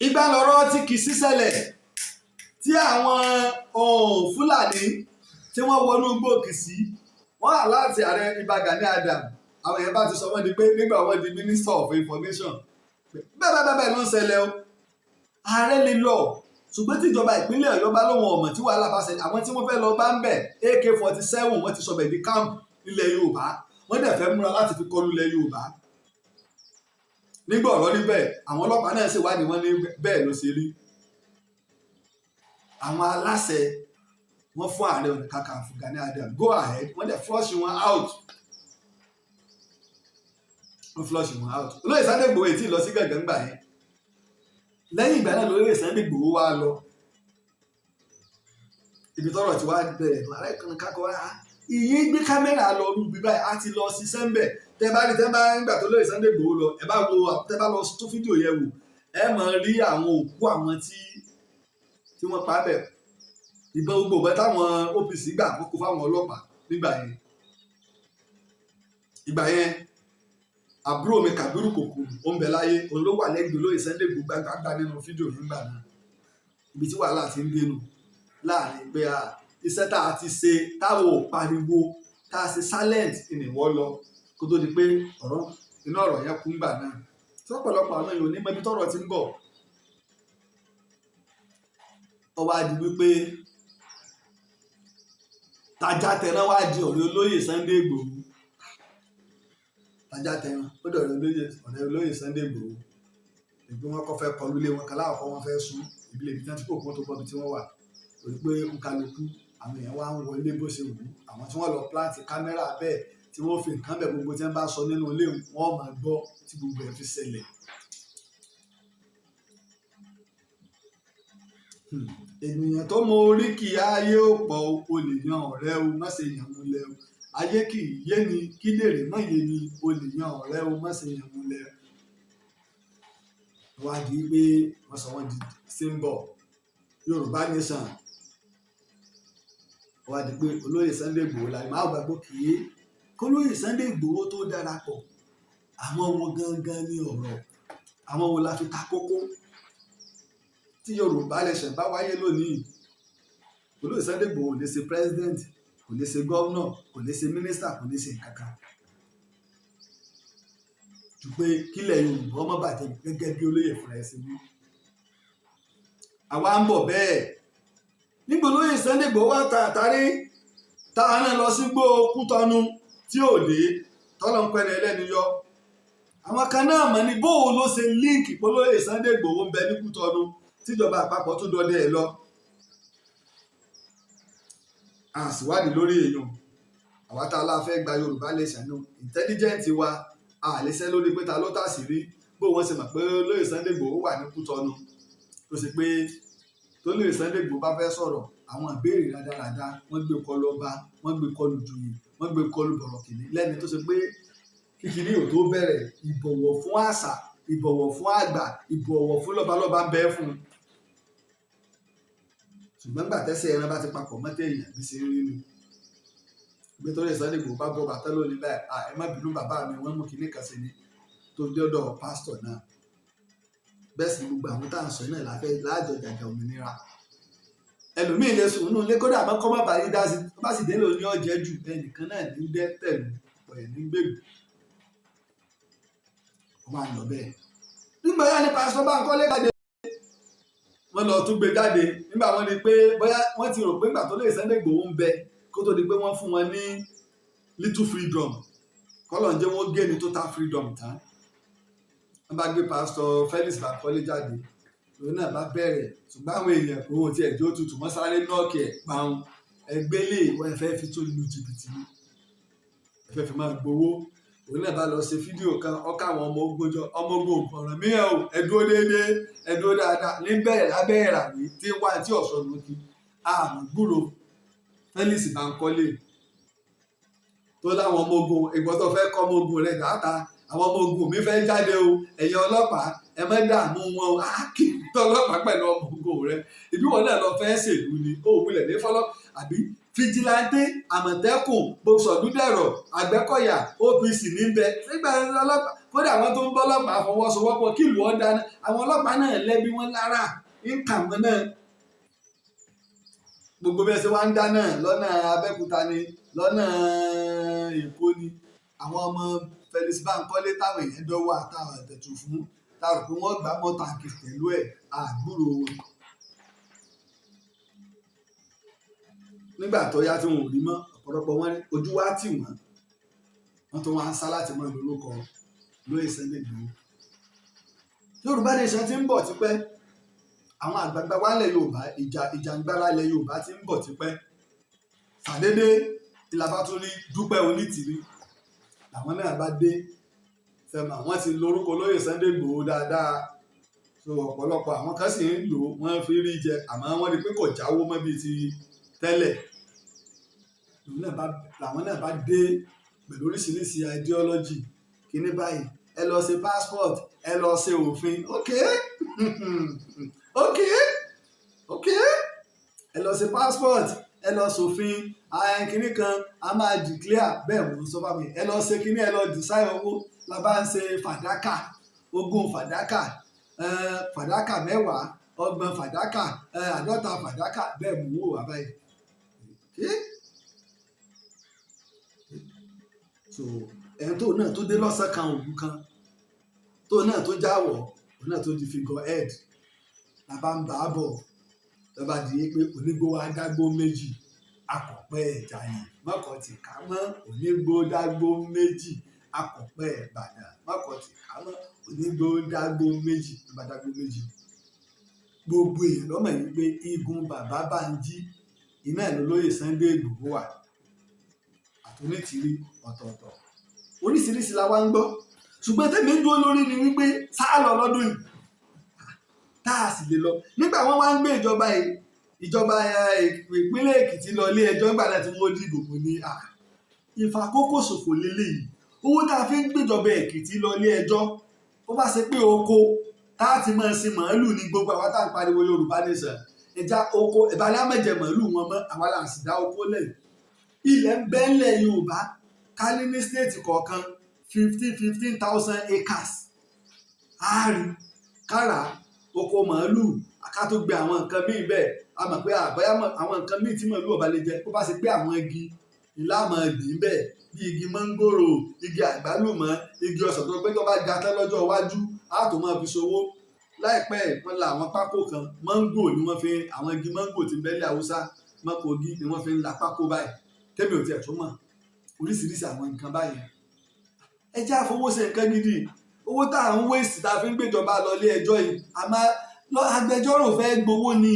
Ìgbà lọ̀rọ̀ tí kì í sísẹ̀lẹ̀ tí àwọn Fúlàní tí wọ́n wọnú igbó Kìsì, wọ́n wà láti ààrẹ Ìbà Gani Adams. Àwọn èèyàn bá ti sọ wọ́n di pé nígbà wọ́n di Minister of Information, bẹ́ẹ̀ bẹ́ẹ̀ bẹ́ẹ̀ ló ń ṣẹlẹ̀ o. Ààrẹ lè lọ, ṣùgbọ́n tí ìjọba ìpínlẹ̀ Ọ̀yọ́ bá lóun ọ̀mọ̀ tí wàhálà bá ṣẹlẹ̀, àwọn tí wọ́n fẹ́ lọ bá ń bẹ̀, AK-47, wọ́n ti sọ bẹ̀ di camp ilẹ̀ Yorùbá, wọ́n dẹ̀ fẹ́ múra láti fi kọlu ilẹ̀ Yorùbá. Nígbà ọ̀rọ̀ níbẹ̀, àwọn ọlọ́pàá náà ṣèwádìí, wọ́n ní bẹ́ẹ̀ ló ṣe rí. Àwọn aláṣẹ wọ́n fún Ààrẹ Ọ̀nà Kakanfò Gani Adams go ahead, wọ́n dẹ̀ flush wọn out, wọ́n flush wọn out. Olóyè Sunday Igboho ètí lọ sí gàngán gbà yẹn. Lẹ́yìn ìgbà náà lóyè Sunday Igboho wá lọ. Ibi tọ́rọ̀ ti wá bẹ̀rẹ̀, Ààrẹ Ọ̀nà Kakanfò wá ìyẹn gbé kámẹ́rà lọ rú bí báyìí, á ti lọ ṣiṣẹ́ ń bẹ̀. Tẹ́ bá rí, tẹ́ bá nígbà tó lóyè Sunday Igboho lọ, ẹ bá wo, tẹ́ bá lọ tó fídíò yẹn wò, ẹ máa rí àwọn òkú àwọn tí wọ́n pa bẹ̀. Ìbọn, gbogbo ìbọn táwọn OPC gbà, wọ́n kó fáwọn ọlọ́pàá nígbà yẹn. Ìgbà yẹn, àbúrò mi Kàbírù Kòkò, ó ń bẹ láyé, òun ló wà lẹ́gbẹ̀ẹ́ olóyè Sunday Igboho gbàgbàgbà nínú fídíò yẹn gbà náà. Ibi tí wàhálà ti ń dénú láàrin pé iṣẹ́ tá a ti ṣe, táwọn ò pariwo, tá a ṣe silent ìnìwọ́ lọ, kó tó di pé ọ̀rọ̀ inú ọ̀rọ̀ yẹn kún gbà náà, tí ọ̀pọ̀lọpọ̀ àwọn èèyàn ò ní mọ ibi tọ́rọ̀ ti ń bọ̀. Ó wá di wípé tajá tẹran wá di ọ̀rẹ́ olóyè Sunday Igboho. Tajá tẹran ó dọ̀rẹ́ olóyè, ọ̀rẹ́ olóyè Sunday Igboho. Ìgbé wọn kọ́ fẹ́ kọlu ilé wọn kan láwọ̀, wọn fẹ́ sún ìbílẹ̀ ibi tí wọ́n ti kó òkú tó bọ́ ibi tí wọ́n wà, torí pé nkálukú àwọn èèyàn wá ń wọlé bó ṣe wù ú. Àwọn tí wọ́n lọ plant kámẹ́rà bẹ́ẹ̀, tí wọ́n fi nǹkan bẹ̀, gbogbo tí wọ́n bá sọ nínú ilé wọn máa gbọ́, tí gbogbo ẹ̀ fi ṣẹlẹ̀. Ènìyàn tó mọ oríkì ayé ò pọ̀ o. O lè yan ọ̀rẹ́ o, má ṣe yàn múlẹ̀ o. Ayé kì í yé ni, kí lèrè mọ́ yé ni. O lè yan ọ̀rẹ́ o, má ṣe yàn múlẹ̀ o. Wá di pé wọ́n sọ wọ́n di symbol Yorùbá Nation. Wá di pé olóyè Sunday Igboho la máa gbàgbọ́ kì í kólóyè Sunday Igboho tó darapọ̀. Àwọn wo gangan ní ọ̀rọ̀? Àwọn wo la fi ta kókó? Tí Yorùbá Nation bá wáyé lónìí, olóyè Sunday Igboho ò lè ṣe president, kò lè ṣe governor, kò lè ṣe minister, kò lè ṣe nǹkan kan ju pé kílẹ̀ Yorùbá ọmọ bàjẹ́, gẹ́gẹ́ bí olóyè fúnra ẹ̀ ṣe wí. Àwa ń bọ̀ bẹ́ẹ̀. Nígbà olóyè Sunday Igboho wá ta àtàrí tá a rán lọ sí gbó Kútọ́nù tí ò dé, tọ́lọ̀ ń pẹ́ni ẹlẹ́ni yọ. Àwọn kan náà mọ̀ ní bóun ló ṣe link polóyè Sunday Igboho ń bẹ ní Kútọ́nù, tíjọba àpapọ̀ tó dọdẹ ẹ̀ lọ. A sì wádìí lórí èèyàn. Àwa tá a la fẹ́ gba Yorùbá Nation náà, intelligent wa, a lè ṣẹ́ lórí pé ta ló tà sí rí bó wọ́n ṣe mọ̀ pé olóyè Sunday Igboho wà ní Kútọ́nù, tó ṣe pé tó lóyè Sunday Igboho bá fẹ́ sọ̀rọ̀, àwọn ìbéèrè rádaràda, wọ́n gbé kọlu ọba, wọ́n gbé kọlu joyè, wọ́n gbé kọlu bọ̀rọ̀kìnní, lẹ́ni tó ṣe pé kíkiní ò tó bẹ̀rẹ̀, ìbọ̀wọ̀ fún àṣà, ìbọ̀wọ̀ fún àgbà, ìbọ̀wọ̀ fún lọ́balọ́ba ń bẹ fún un. Ṣùgbọ́n gbà tẹ́sẹ̀ ẹran bá ti papọ̀ mọ́tẹ́ èèyàn, bí ṣe ń rí nu gbé tó lè Sunday Igboho bá bọ́ bàtà lónìí báyìí, ẹ má bínú bàbá mi, wọ́n mú kinní kan sí ni tó dọ́dọ̀ pásítọ̀ náà. Bẹ́ẹ̀ sì ni gbogbo àwọn tá à ń sọ náà láfẹ́ láàjọ jàjà òmìnira. Ẹlòmíín lè sùn nínú ilé, kódà àmọ́ kọ́ má bàa yí dá sí, tó bá sì délé òní ọ̀jẹ̀ jù ẹnìkan náà ní dẹ́ tẹ̀lú ọ̀pọ̀ ẹ̀ ní gbèlú. Wọ́n máa lọ bẹ́ẹ̀. Nígbà yá ni pásítọ̀ Bánkọ́lé jáde, wọ́n lọ tún gbé jáde nígbà wọ́n ní pé bóyá wọ́n ti rò pé nígbà tó lè Sunday Igboho ń bẹ, kó tó di pé wọ́n fún wọn ní little freedom, kọ́lọ̀ ń jẹ́ wọ́n gé ní total freedom tán. Wọ́n bá gbé pásítọ̀ Felix Bankole jáde. Lòun náà bá bẹ̀rẹ̀, ṣùgbọ́n àwọn èèyàn kò wọ́n tiẹ̀ jó tutù, wọ́n sáré knock ẹ̀ pàun. Ẹgbẹ́ lè wọ́n fẹ́ fi tó lu jìbìtì ni, ẹ fẹ́ fi máa gbowó. Òun náà bá lọ ṣe fídíò kan, ọkọ àwọn ọmọ ogun jọ, ọmọ ogun ọ̀ràn mìíràn o, ẹ dúró déédéé, ẹ dúró dáadáa. Níbẹ̀rẹ̀ lábẹ́ ìràwé tí wà tí ọ̀sán ló kí àmọ́ gbúrò Felix Bankole tó láwọn ọmọ ogun. Ìgbọ́n tó fẹ́ kọ́ ọmọ ogun rẹ̀ dáadáa, àwọn ọmọ ogun mi fẹ́ jáde o, ẹ̀yin ọlọ́pàá, ẹ má dààmú wọn o. Á kì í tọ́ ọlọ́pàá pẹ̀lú ọmọ ogun rẹ̀. Ìbí wọn náà lọ fẹ́ ṣèlú ni ó wulẹ̀ ní fọlọ́ àbí vigilante, Àmọ̀tẹ́kùn, Sọ̀dúndẹ̀rọ̀, Àgbẹ̀kọ̀yà, OPC níbẹ̀ nígbà ọlọ́pàá. Kódà àwọn tó ń bọ́ ọlọ́pàá fọwọ́sowọ́pọ̀ kí ìlú ọ̀dà, àwọn ọlọ́pàá náà lẹ́bi wọn lára ń kà wọ́n náà. Gbogbo bí ẹ ṣe wá ń dáná lọ́nà Abẹ́òkúta ni, lọ́nà Èkó ni, àwọn ọmọ Felix Bankole táwọn èèyàn dọ́wọ́ àtàwọn ẹ̀tẹ̀tù fún, táwọn pé wọ́n gbà mọ́ tàǹkì pẹ̀lú ẹ̀, àgbúrò wọn. Nígbà tó yá tí wọn ò rí mọ́, ọ̀pọ̀lọpọ̀ wọn ojú wa tì wọ́n, wọ́n tó wá ń sá láti mọ́ lórúkọ lóye Sunday Igboho. Yorùbá Nation ti ń bọ̀ tipẹ́. Àwọn àgbààgbà wa ilẹ̀ Yorùbá, ìjà ìjàngbara ilẹ̀ Yorùbá ti ń bọ̀ tipẹ́. Sàdédé ìlàbá tún rí Dúpẹ́ Onítìrí, làwọn náà bá dé sẹ́mà, wọ́n ti lórúkọ lóye Sunday Igboho dáadáa. So ọ̀pọ̀lọpọ̀ àwọn kan sì ń lò, wọ́n fi rí jẹ, àmọ́ wọ́n rí pé kò jáwó mọ́ bíi ti tẹ́lẹ̀. Làwọn náà bá dé pẹ̀lú oríṣiríṣi ideology kíní báyìí: ẹ lọ ṣe passport, ẹ lọ ṣe òfin. Ok, ẹ lọ ṣe passport, ẹ lọ ṣòfin kíní kan, a máa declare bẹ́ẹ̀. Mò ń sọ fún mi, ẹ lọ ṣe kíní, ẹ lọ design owó. La bá ń ṣe fàdákà, 20 fàdákà, fàdákà 10, 30 fàdákà, 50 fàdákà. Bẹ́ẹ̀ mò ń wò wá báyìí. So ẹni tó náà tó dé lọ́sàn kan òru kan tó náà tó jáwọ̀, òun náà tó di figure head, la bá ń bá a bọ̀, ló bá di pé onígbó wa dágbó méjì, akọ̀pẹ́ ẹ̀jàyè mọ́kàn tì ká mọ́. Onígbó dágbó méjì, akọ̀pẹ́ Ìbàdàn mọ́kàn tì ká mọ́. Onígbó dágbó méjì, ló bá dágbó méjì. Gbogbo èèyàn lọ́mọ yìí pé igun bàbá Bánjí iná ẹ̀ lólóyè Sunday Igboho wà, àtúnítìrí ọ̀tọ̀ọ̀tọ̀, oríṣiríṣi la wá ń gbọ́. Ṣùgbọ́n tèmi ń dúró lórí ni wípé sáà lọ lọ́dún yìí, tá a sì lè lọ. Nígbà wọn wá ń gbé ìjọba yìí, ìjọba ìpínlẹ̀ Èkìtì lọ ilé ẹjọ́ nígbà náà tí wọ́n dìbò, mọ́ ní ìfàkókò ṣòfò lélẹ́yìí. Owó tá a fi ń gbéjọba Èkìtì lọ ilé ẹjọ́, ó bá ṣe pé oko tá a ti máa sin màálù ní gbogbo àwa tá à ń pariwo Yorùbá Nation, ẹja oko ìbálẹ̀ àmọ̀jẹ̀ màálù wọn mọ́, àwa là ń sì dá oko lẹ̀. Ilẹ̀ ń bẹ́ńlẹ̀ Yorùbá, ká ní ní state kọ̀ọ̀kan 15,000 acres, àárín kára oko màálù, ká tó gbé àwọn nǹkan míì bẹ́ẹ̀. A mọ̀ pé àbáyá àwọn nǹkan míì tí màálù ọba lè jẹ, bó bá ṣe pé àwọn igi ìlà máa gbìn bẹ́ẹ̀, bí igi mọ́ngòrò, igi àgbálùmọ́, igi ọsàn, tó pé tó bá ga tán lọ́jọ́ iwájú, á tó máa fi ṣòwò. Láìpẹ́, wọ́n la àwọn pákó kan, mọ́ngò ni wọ́n fi, àwọn igi mọ́ngò tí ń bẹ́lẹ̀ Haúsá mọ́ Kogi ni wọ́n fi ń la pákó báyìí. Tẹ́mi ò tiẹ̀ tó mọ̀ oríṣiríṣi àwọn nǹkan báyìí. Ẹ jẹ́ àfọwọ́ ṣe nǹkan gidi. Owó tá à ń wéèsì tá a fi ń gbéjọba lọ ilé ẹjọ́ yìí, àmọ́ agbẹjọ́rò fẹ́ gbowó ni,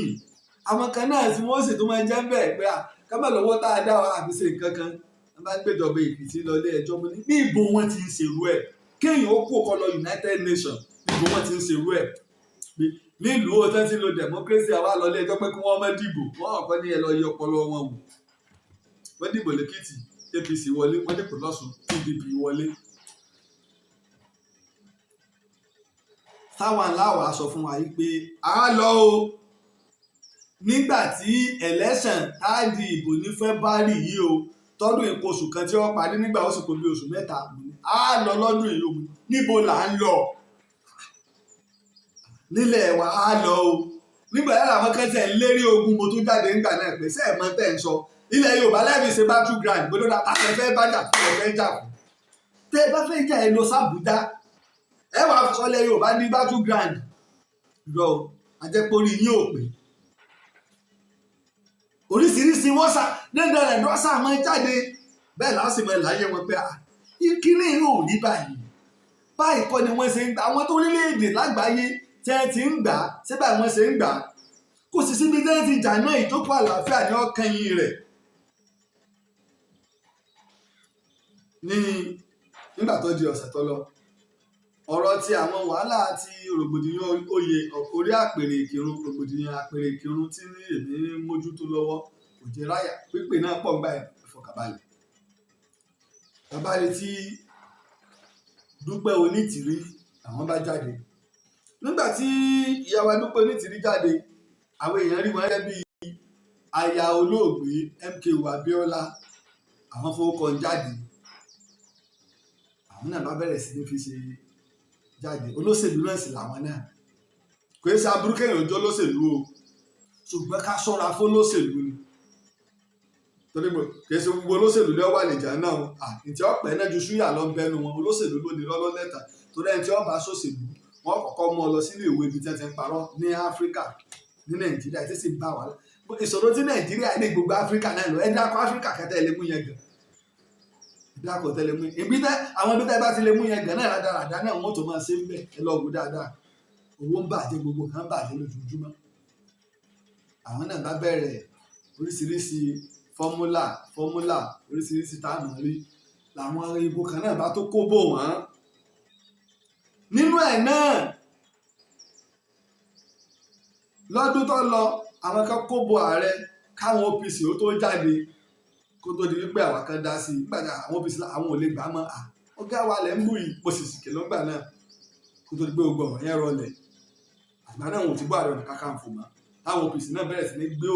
àwọn kan náà tí wọ́n sì tún máa jẹ́ ń bẹ̀ pé kábà lọ́wọ́ tá a dá wa àbí ṣe nǹkan kan. Wọ́n bá gbéjọba Èkìtì lọ ilé ẹjọ́, mo ní ní ìbò wọn ti ń ṣerú ẹ̀? Kéèyàn ó kó kọ lọ United Nations, ìbò wọn ti ń ṣerú ẹ̀ nílùú ó tẹ́ ti lo democracy? Àwa lọ ilé ẹjọ́ pé kí wọ́n má dìbò. Wọ́n kọ́ ní ẹ lọ yí ọpọlọ wọn wò. Wọ́n dìbò lẹ́kìtì, APC wọlé. Wọ́n dìbò lọ́sùn, PDP wọlé. Táwọn aláwọ̀ sọ fún wa yìí pé a lọ o nígbà tí election tá a di ìbò ní February yìí o, tọdún ìkó oṣù kan tí wọ́n parí nígbà ó sì kó bí oṣù 3, a lọ lọ́dún yìí o. Níbo là ń lọ nílẹ̀ wa? A lọ o. Nígbà yàrá àwọn kan tẹ̀ ń lérí ogun, mo tún jáde nígbà náà pé sẹ́ẹ̀ mọ́ tẹ̀ ń sọ ilẹ̀ Yorùbá lẹ́ẹ̀mí ṣe battle ground gbọdọ̀ dá tàfẹ́ fẹ́ bá jà, tẹ́ fẹ́ jà fún, tẹ́ ẹ bá fẹ́ jà, ẹ lọ sàbújá. Ẹ wàá sọlẹ̀ Yorùbá ní battle ground lọ, ajẹ́pọ̀rí yín ò pé. Oríṣiríṣi wọ́n sá dandan rẹ̀ lọ́sà máa jáde bẹ́ẹ̀ lásìmọ̀ ẹ̀ láyé wọn pé kíní yóò rí báyìí, báyìí kọ́ ni wọ́n ṣe ń gbà. Àwọn tó orílẹ̀-èdè lágbàáyé tí Tí wọ́n ti ń gbà á, ṣé báyìí wọ́n ṣe ń gbà á? Kò sì síbi tí wọ́n ti jà náà, ìjókòó àlàáfíà ní ọkàn yìí rẹ̀. Ní nígbà tó di ọ̀sẹ̀ tó lọ, ọ̀rọ̀ ti àwọn wàhálà àti rògbòdìyàn oyè orí àpèrè Ìkìrun, rògbòdìyàn àpèrè Ìkìrun tí èmi ń mójútó lọ́wọ́ kò jẹ́ ráyà pípé náà pọ̀ gbà. Ìfọ̀kànbalẹ̀ bàbá rẹ̀ tí Dúpẹ́ Onítìrí, àwọn bá jáde. Nígbà tí ìyàwó Dúpẹ́ Onítìrí jáde, àwọn èèyàn rí wọn gẹ́gẹ́ bí aya olóògbé MKO Abiola. Àwọn fowókọ jáde, àwọn náà bá bẹ̀rẹ̀ sí ní fi ṣe jáde. Olóṣèlú náà sì làwọn náà. Kò í ṣe aburú kéèyàn ojú olóṣèlú o, ṣùgbọ́n ká ṣọ́ra fún olóṣèlú ni, torí pé kì í ṣe gbogbo olóṣèlú ló wà lè jà náà o. Ǹtí ọ̀pẹ náà ju súyà lọ ń bẹnu wọn. Olóṣèlú ló ní lọ́lọ́ lẹ́tà, torí ẹni tí wọ́n bá ṣòṣèlú, wọ́n kọ́kọ́ mú ọ lọ sílé ìwé ibi tí wọ́n ti ń parọ́ ní Áfíríkà, ní Nàìjíríà tí sì ń bá wàhálà. Ìṣòro tí Nàìjíríà ní, gbogbo Áfíríkà náà lọ. Ẹ dákọ Áfíríkà kẹtẹ ẹ lè mú yẹn gàn, ẹ dákọ tẹ lè mú ibi tẹ àwọn ibi tẹ bá ti lè mú yẹn gàn náà, rádaràdá náà wọ́n tó máa ṣe ń bẹ̀. Ẹ lọ wò dáadáa, owó ń bàjẹ́, gbogbo kan ń bàjẹ́ lójoojúmọ́. Àwọn náà bá bẹ̀rẹ̀ oríṣiríṣi formula formula, oríṣiríṣi táàmù rí làwọn ibo kan náà bá tó kó bò wọ́n nínú ẹ̀ náà. Lọ́dún tó lọ, àwọn kan kó bo ààrẹ káwọn OPC ó tó jáde, kó tó di wípé àwọn kan dá sí i. Nígbà tí àwọn OPC àwọn ò lè gbà á mọ́, à ọ̀gá wa lẹ̀ ń bù yìí, mo sì sì kìlọ̀ ńgbà náà, kó tó di pé gbogbo ọ̀rọ̀ yẹn rọlẹ̀. Àgbà náà, wọn ò ti gbọ́ Ààrẹ Ọ̀nà Kakanfò mọ́. Táwọn OPC náà bẹ̀rẹ̀ sí ní gbé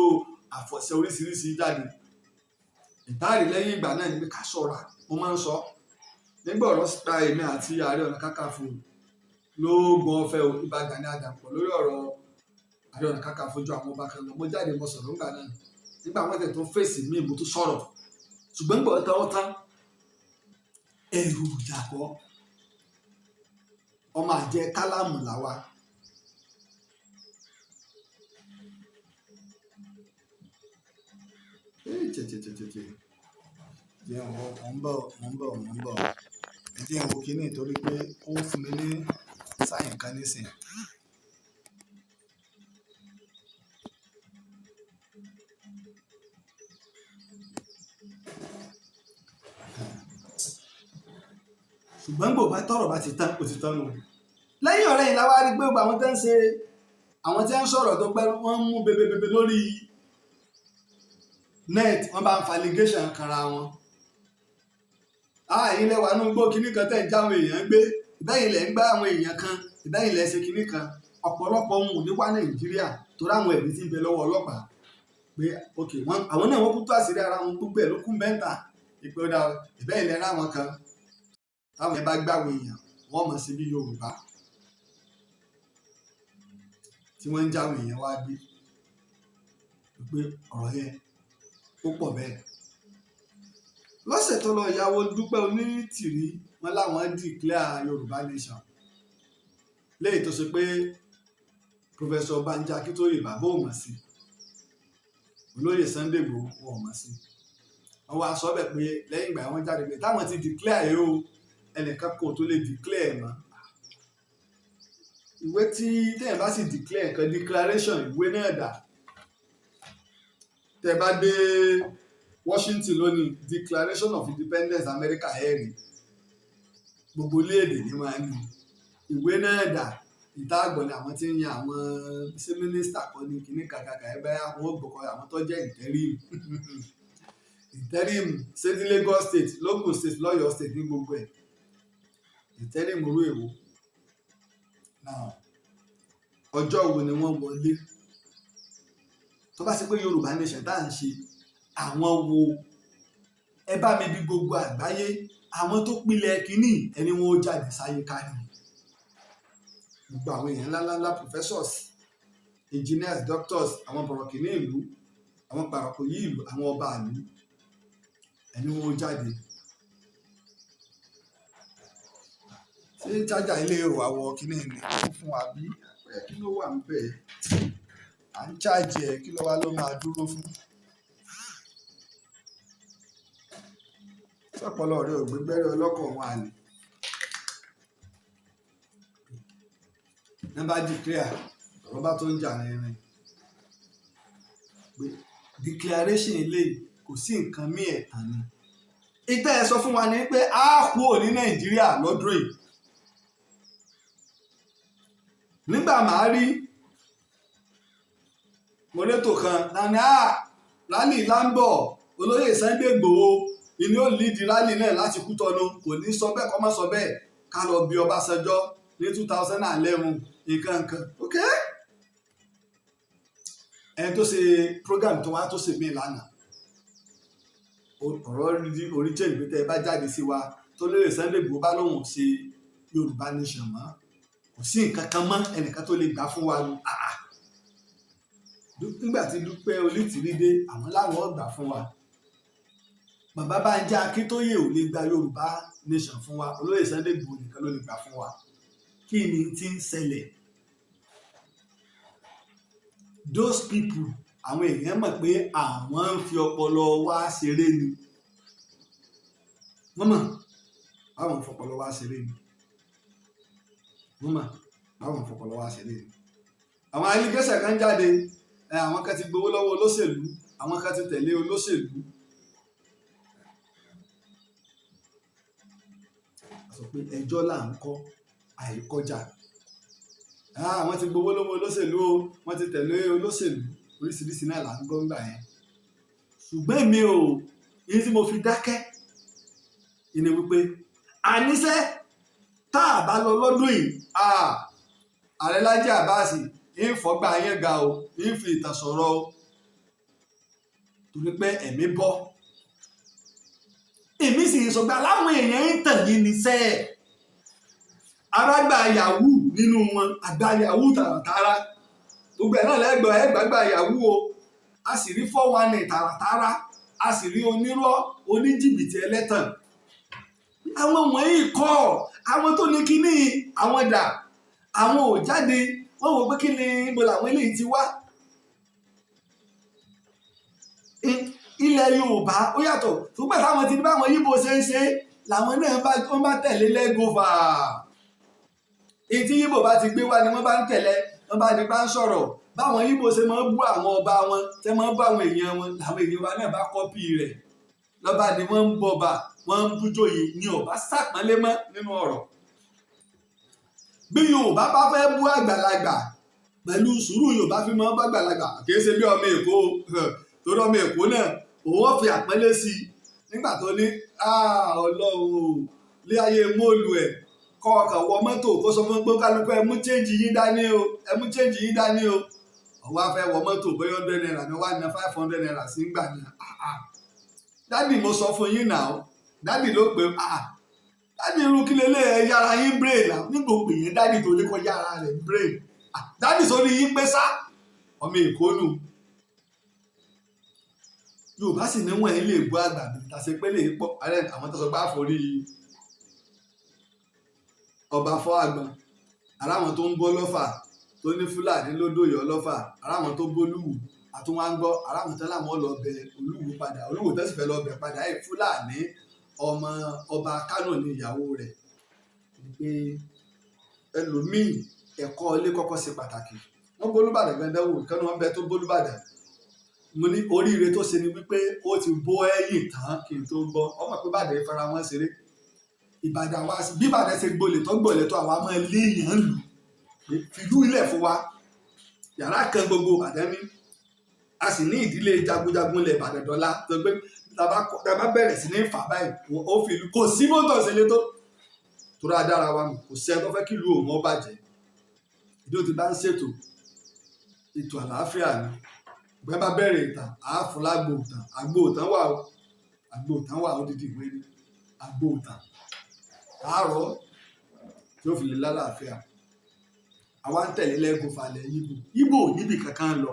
àfọ̀ṣẹ oríṣiríṣi jáde. Ìtaàrí lẹ́yìn ìgbà náà ni pé ká ṣọ́ra. Mo máa ń sọ nígbà ọ̀rọ̀ pa èmi àti Ààrẹ Ọ̀nà Kakanfò lóògùn ọ̀fẹ́ Ìbà Gani Adams pọ̀ lórí ọ̀rọ̀ Ààrẹ Ọ̀nà Kakanfò ju àwọn ọba kan lọ. Mo jáde, mo sọ̀rọ̀ ńgbà náà. Nígbà wọn tẹ̀ tó fèsì míì, mo tún sọ̀rọ̀, ṣùgbọ́n gbọ́ tán ó tán, ẹ̀rù ìjà kọ́, ọmọ àjẹ kálámù làwa. Tẹ̀ jẹ́ mò ń bọ̀, mò ń bọ̀, mò ń bọ̀. Ẹ jẹ́ n wo kíní torí pé ó ń fún mi ní sign kan nísìn. Ṣùgbọ́n gbò bá tọ̀rọ̀ bá ti tán, ó ti tán nù. Lẹ́yìn ọ̀rẹ́ yìí la wá rí pé gbogbo àwọn tó ń ṣe, àwọn tí ń sọ̀rọ̀ tó pẹ́, wọ́n ń mú bebebebe lórí net, wọ́n bá ń fa allegation kanra wọn. Ah, ilẹ̀ wà nínú igbó kinní kan tẹ̀ ń já àwọn èèyàn gbé, ìbẹ́yìn lẹ̀ ń gbá àwọn èèyàn kan, ìbẹ́yìn lẹ̀ ṣe kinní kan. Ọ̀pọ̀lọpọ̀ ohun ò ní wá Nàìjíríà torí àwọn ẹ̀rí tí ń bẹ lọ́wọ́ ọlọ́pàá pé ok, wọ́n àwọn náà wọ́n kú tó àṣírí ara wọn, gbogbo ẹ̀ ló kún bẹ́ńtà ìpè ọ̀dà. Ìbẹ́yìn lẹ̀ ráwọn kan táwọn yẹn bá gbàwé èèyàn, wọ́n mọ̀ sí bí Yorùbá tí wọ́n ń jáwé èèyàn wá gbé, pé ọ̀rọ̀ yẹn ó pọ̀ bẹ́ẹ̀. Lọ́sẹ̀ tó lọ, ìyàwó Dúpẹ́ Onítìrí wọn láwọn declare Yorùbá nation, léyìí tó ṣe pé Professor Banji Akíntóyè bàbá ò mọ̀ sí, olóyè Sunday Igboho wọn ò mọ̀ sí. Wọ́n wá sọ bẹ́ẹ̀ pé lẹ́yìn ìgbà wọn jáde pé táwọn ti declare yìí o, ẹnìkan kò tó lè declare mọ́. Ìwé tí téèyàn bá sì declare nǹkan, declaration, ìwé náà dà? Tẹ́ bá dé Washington lónìí, Declaration of Independence America, ẹ̀ rí gbogbo orílẹ̀-èdè ní máa ń ní. Ìwé náà dà? Ìta àgbọ̀n ni àwọn tí ń yan àwọn ṣé mínísítà kan ní kinní kàkàkà ẹgbẹ́ àwọn ògbókọ àwọn tó jẹ́ interim interim, ṣé ní Lagos State, l'Ogun State, l'Ọ́yọ́ State, ní gbogbo ẹ̀, interim orú èwo? Now, ọjọ́ wo ni wọ́n wọlé? Tó bá ṣe pé Yorùbá nation tá à ń ṣe, àwọn wo? Ẹ bá mi bí gbogbo àgbáyé, àwọn tó pilẹ̀ kínní, ẹni wọn ó jáde sáyé kárí. Gbogbo àwọn èèyàn ńláńlá, professors, engineers, doctors, àwọn bọ̀rọ̀kìnní ìlú, àwọn pàrọ̀kòyí ìlú, àwọn ọba ìlú, ẹni wọn ó jáde. Ṣé chájà ilé ìwà wọ kínní ni ó fún wa bí? Kí ló wà níbẹ̀ à ń chájì ẹ̀? Kí ló wá ló máa dúró fún? Sọpọlọ rẹ ò gbé gbẹ́rẹ́ ọlọ́kọ̀ wọn àlè. Ní bá declare, ọ̀rọ̀ bá tó ń jà rìnrìn pé declaration eléyìí, kò sí nǹkan mí, ẹ̀tàn ni. Ìtẹ́ ẹ sọ fún wa ni pé a kúrò ní Nàìjíríà lọ́dún yìí. Nígbà màá rí mọ́lẹ́tò kan náà ní a rally láńbọ̀, olóyè Sunday Igboho ìní ò lead rally náà láti Kútọ́nù. Kò ní sọ bẹ́ẹ̀, kọ́ má sọ bẹ́ẹ̀. Ká lọ bí Ọbásanjọ́ ní 2011, nǹkan nǹkan. Ok, ẹni tó ṣe program tó wá tó ṣe mí lánàá, ọ̀rọ̀ orí change pé tẹ́ ẹ bá jáde sí wa tó lóye Sunday Igboho bá lóun ṣe Yorùbá nation mọ́, kò sí nǹkan kan mọ́, ẹnìkan tó lè gbà fún wa lu. Nígbà tí Dúpẹ́ Onítìrí dé, àwọn láwọn gbà fún wa. Bàbá Bánjí Akíntóyè ò lè gba Yorùbá nation fún wa, olóyè Sunday Igboho nìkan ló lè gbà fún wa. Kí ni tí ń ṣẹlẹ̀? Those people, àwọn èèyàn mọ̀ pé àwọn ń fi ọpọlọ wá ṣeré ni. Wọ́n mọ̀ báwọn ń fọpọlọ wá ṣeré ni. Wọ́n mọ̀ báwọn ń fọpọlọ wá ṣeré ni. Àwọn allegation kan jáde, àwọn kan ti gbowó lọ́wọ́ olóṣèlú, àwọn kan ti tẹ̀lé olóṣèlú. A sọ pé ẹjọ́ là ń kọ́ àìkọjá. Àwọn ti gbowó lọ́wọ́ olóṣèlú o, wọ́n ti tẹ̀lé olóṣèlú, oríṣiríṣi náà là ń gbọ́ ńgbà yẹn. Ṣùgbọ́n èmi ò yín tí mo fi dákẹ́ ìní wípé àníṣe tá a bá lọ lọ́dún yìí, ààrẹ Lájí Àbáàsì ń fọ́gbà yẹn ga o, ń fi ìtàn sọ̀rọ̀ o, torí pé ẹ̀mí bọ́. Èmi sì ń sọ pé aláwọn èèyàn ń tàn yín ní sẹ́ẹ̀. Arágbà yahoo nínú wọn, àgbà yahoo tààràtàrà, gbogbo ẹ̀ náà lẹ́gbọ̀ọ́ ẹgbàgbà yahoo o. A sì rí 419 tààràtàrà, a sì rí onírọ́, oníjìbìtì, ẹlẹ́tàn. Àwọn wọ̀nyí kọ́ àwọn tó ní kíní, àwọn dà, àwọn ò jáde. Wọ́n wò pé kí ni, ibo làwọn eléyìí ti wá. Ilẹ̀ Yorùbá ó yàtọ̀, ṣùgbọ́n táwọn ti ní báwọn Yíbo ṣe ń ṣe làwọn náà bá wọ́n bá tẹ̀lé lẹ́gọ́fà. Èyí tí Yíbo bá ti gbé wá ni wọ́n bá ń tẹ̀lé. Wọ́n bá di bá ń sọ̀rọ̀ báwọn Yíbo ṣe máa ń bú àwọn ọba wọn, tẹ́ máa ń bú àwọn èèyàn wọn, làwọn èèyàn wa náà bá copy rẹ̀. Lọ́ba ni wọ́n ń bọba, wọ́n ń bújòyè ní ọba sàpọ́nlé mọ́ nínú ọ̀rọ̀. Bí Yorùbá bá fẹ́ bú àgbàlagbà, pẹ̀lú sùúrù Yorùbá fi máa ń bá àgbàlagbà. Kì í ṣe bí ọmọ Èkó, torí ọmọ Èkó náà òun ó fi àpọ́nlé sí i nígbà tó ní Ọlọ́run o, lé ayé móòlù ẹ̀ kọ́ ọkàn wọ mọ́tò, kó sọ fún pé kálukú, ẹ mú change yín dání o, ẹ mú change yín dání o. Ọwọ́ afẹ́ wọ mọ́tò, bóyá ₦100 ní, wà ní ₦500 sí gbà ní. Daddy, mo sọ fún yín náà. Daddy ló pé daddy, irú kí lélẹ̀, ẹ yára yín brain náà. Nígbà òpè yẹn daddy tó ní kó yára rẹ̀ brain, daddy sọ ní yín pé sá ọmọ Èkó nù. Yorùbá sì ní wọ́n ẹ̀ lè gbọ́ àgbà tàṣe pé lè pọ̀ àwọn tó sọ pé àforí ọba fọ́ àgbọn, aráwọn tó ń bọ́ lọ́fà tó ní Fúlàní lódòyè ọlọ́fà, aráwọn tó bólúwù àtúnwá ń gbọ́, aráwọn tó láwọn lọ bẹ Olúwo padà. Olúwo tó sì fẹ́ lọ bẹ padà ẹ̀, Fúlàní ọmọ ọba Kánò ní ìyàwó rẹ̀. Pé ẹlòmíì, ẹ̀kọ́ ilé kọ́kọ́ ṣe pàtàkì. Wọ́n bólúbàdàn gan dánwò ìkànnì wọn bẹ tó bólúbàdàn. Mo ní oríire tó ṣe ni wípé ó ti bó ẹ̀yìn tán kí n tó gbọ́ ọmọ pé Ìbàdàn fara wọn ṣeré. Ìbàdàn wa, bí Ìbàdàn ṣe gbolè tó gbolè tó, àwa máa lé èèyàn lù fìlú ilẹ̀ fún wa. Yàrá kan gbogbo Ìbàdàn ní, a sì ní ìdílé jagunjagun ilẹ̀ Ìbàdàn dọ́là tó gbé. Tá a bá bẹ̀rẹ̀ sí ní fà báyìí, ó fi ìlú, kò sí mọ́tò sílé tó torí adára wa mọ̀. Kò sí ẹni tó fẹ́ kí ìlú òun ó bàjẹ́. Ìdí ó ti bá ń ṣètò ètò àlàáfíà ni. Ìgbẹ́ bá bẹ̀rẹ̀ ìtàn, àáfúlágbò ìtàn, àgbo ìtàn wà o, àgbo ìtàn wà, odidi ìwé ni àgbo ìtàn àárọ̀ tí ó fi lè lálàáfíà. Àwa ń tẹ̀lé lẹ́gùn falẹ̀ Yíbò. Yíbò níbì kankan lọ.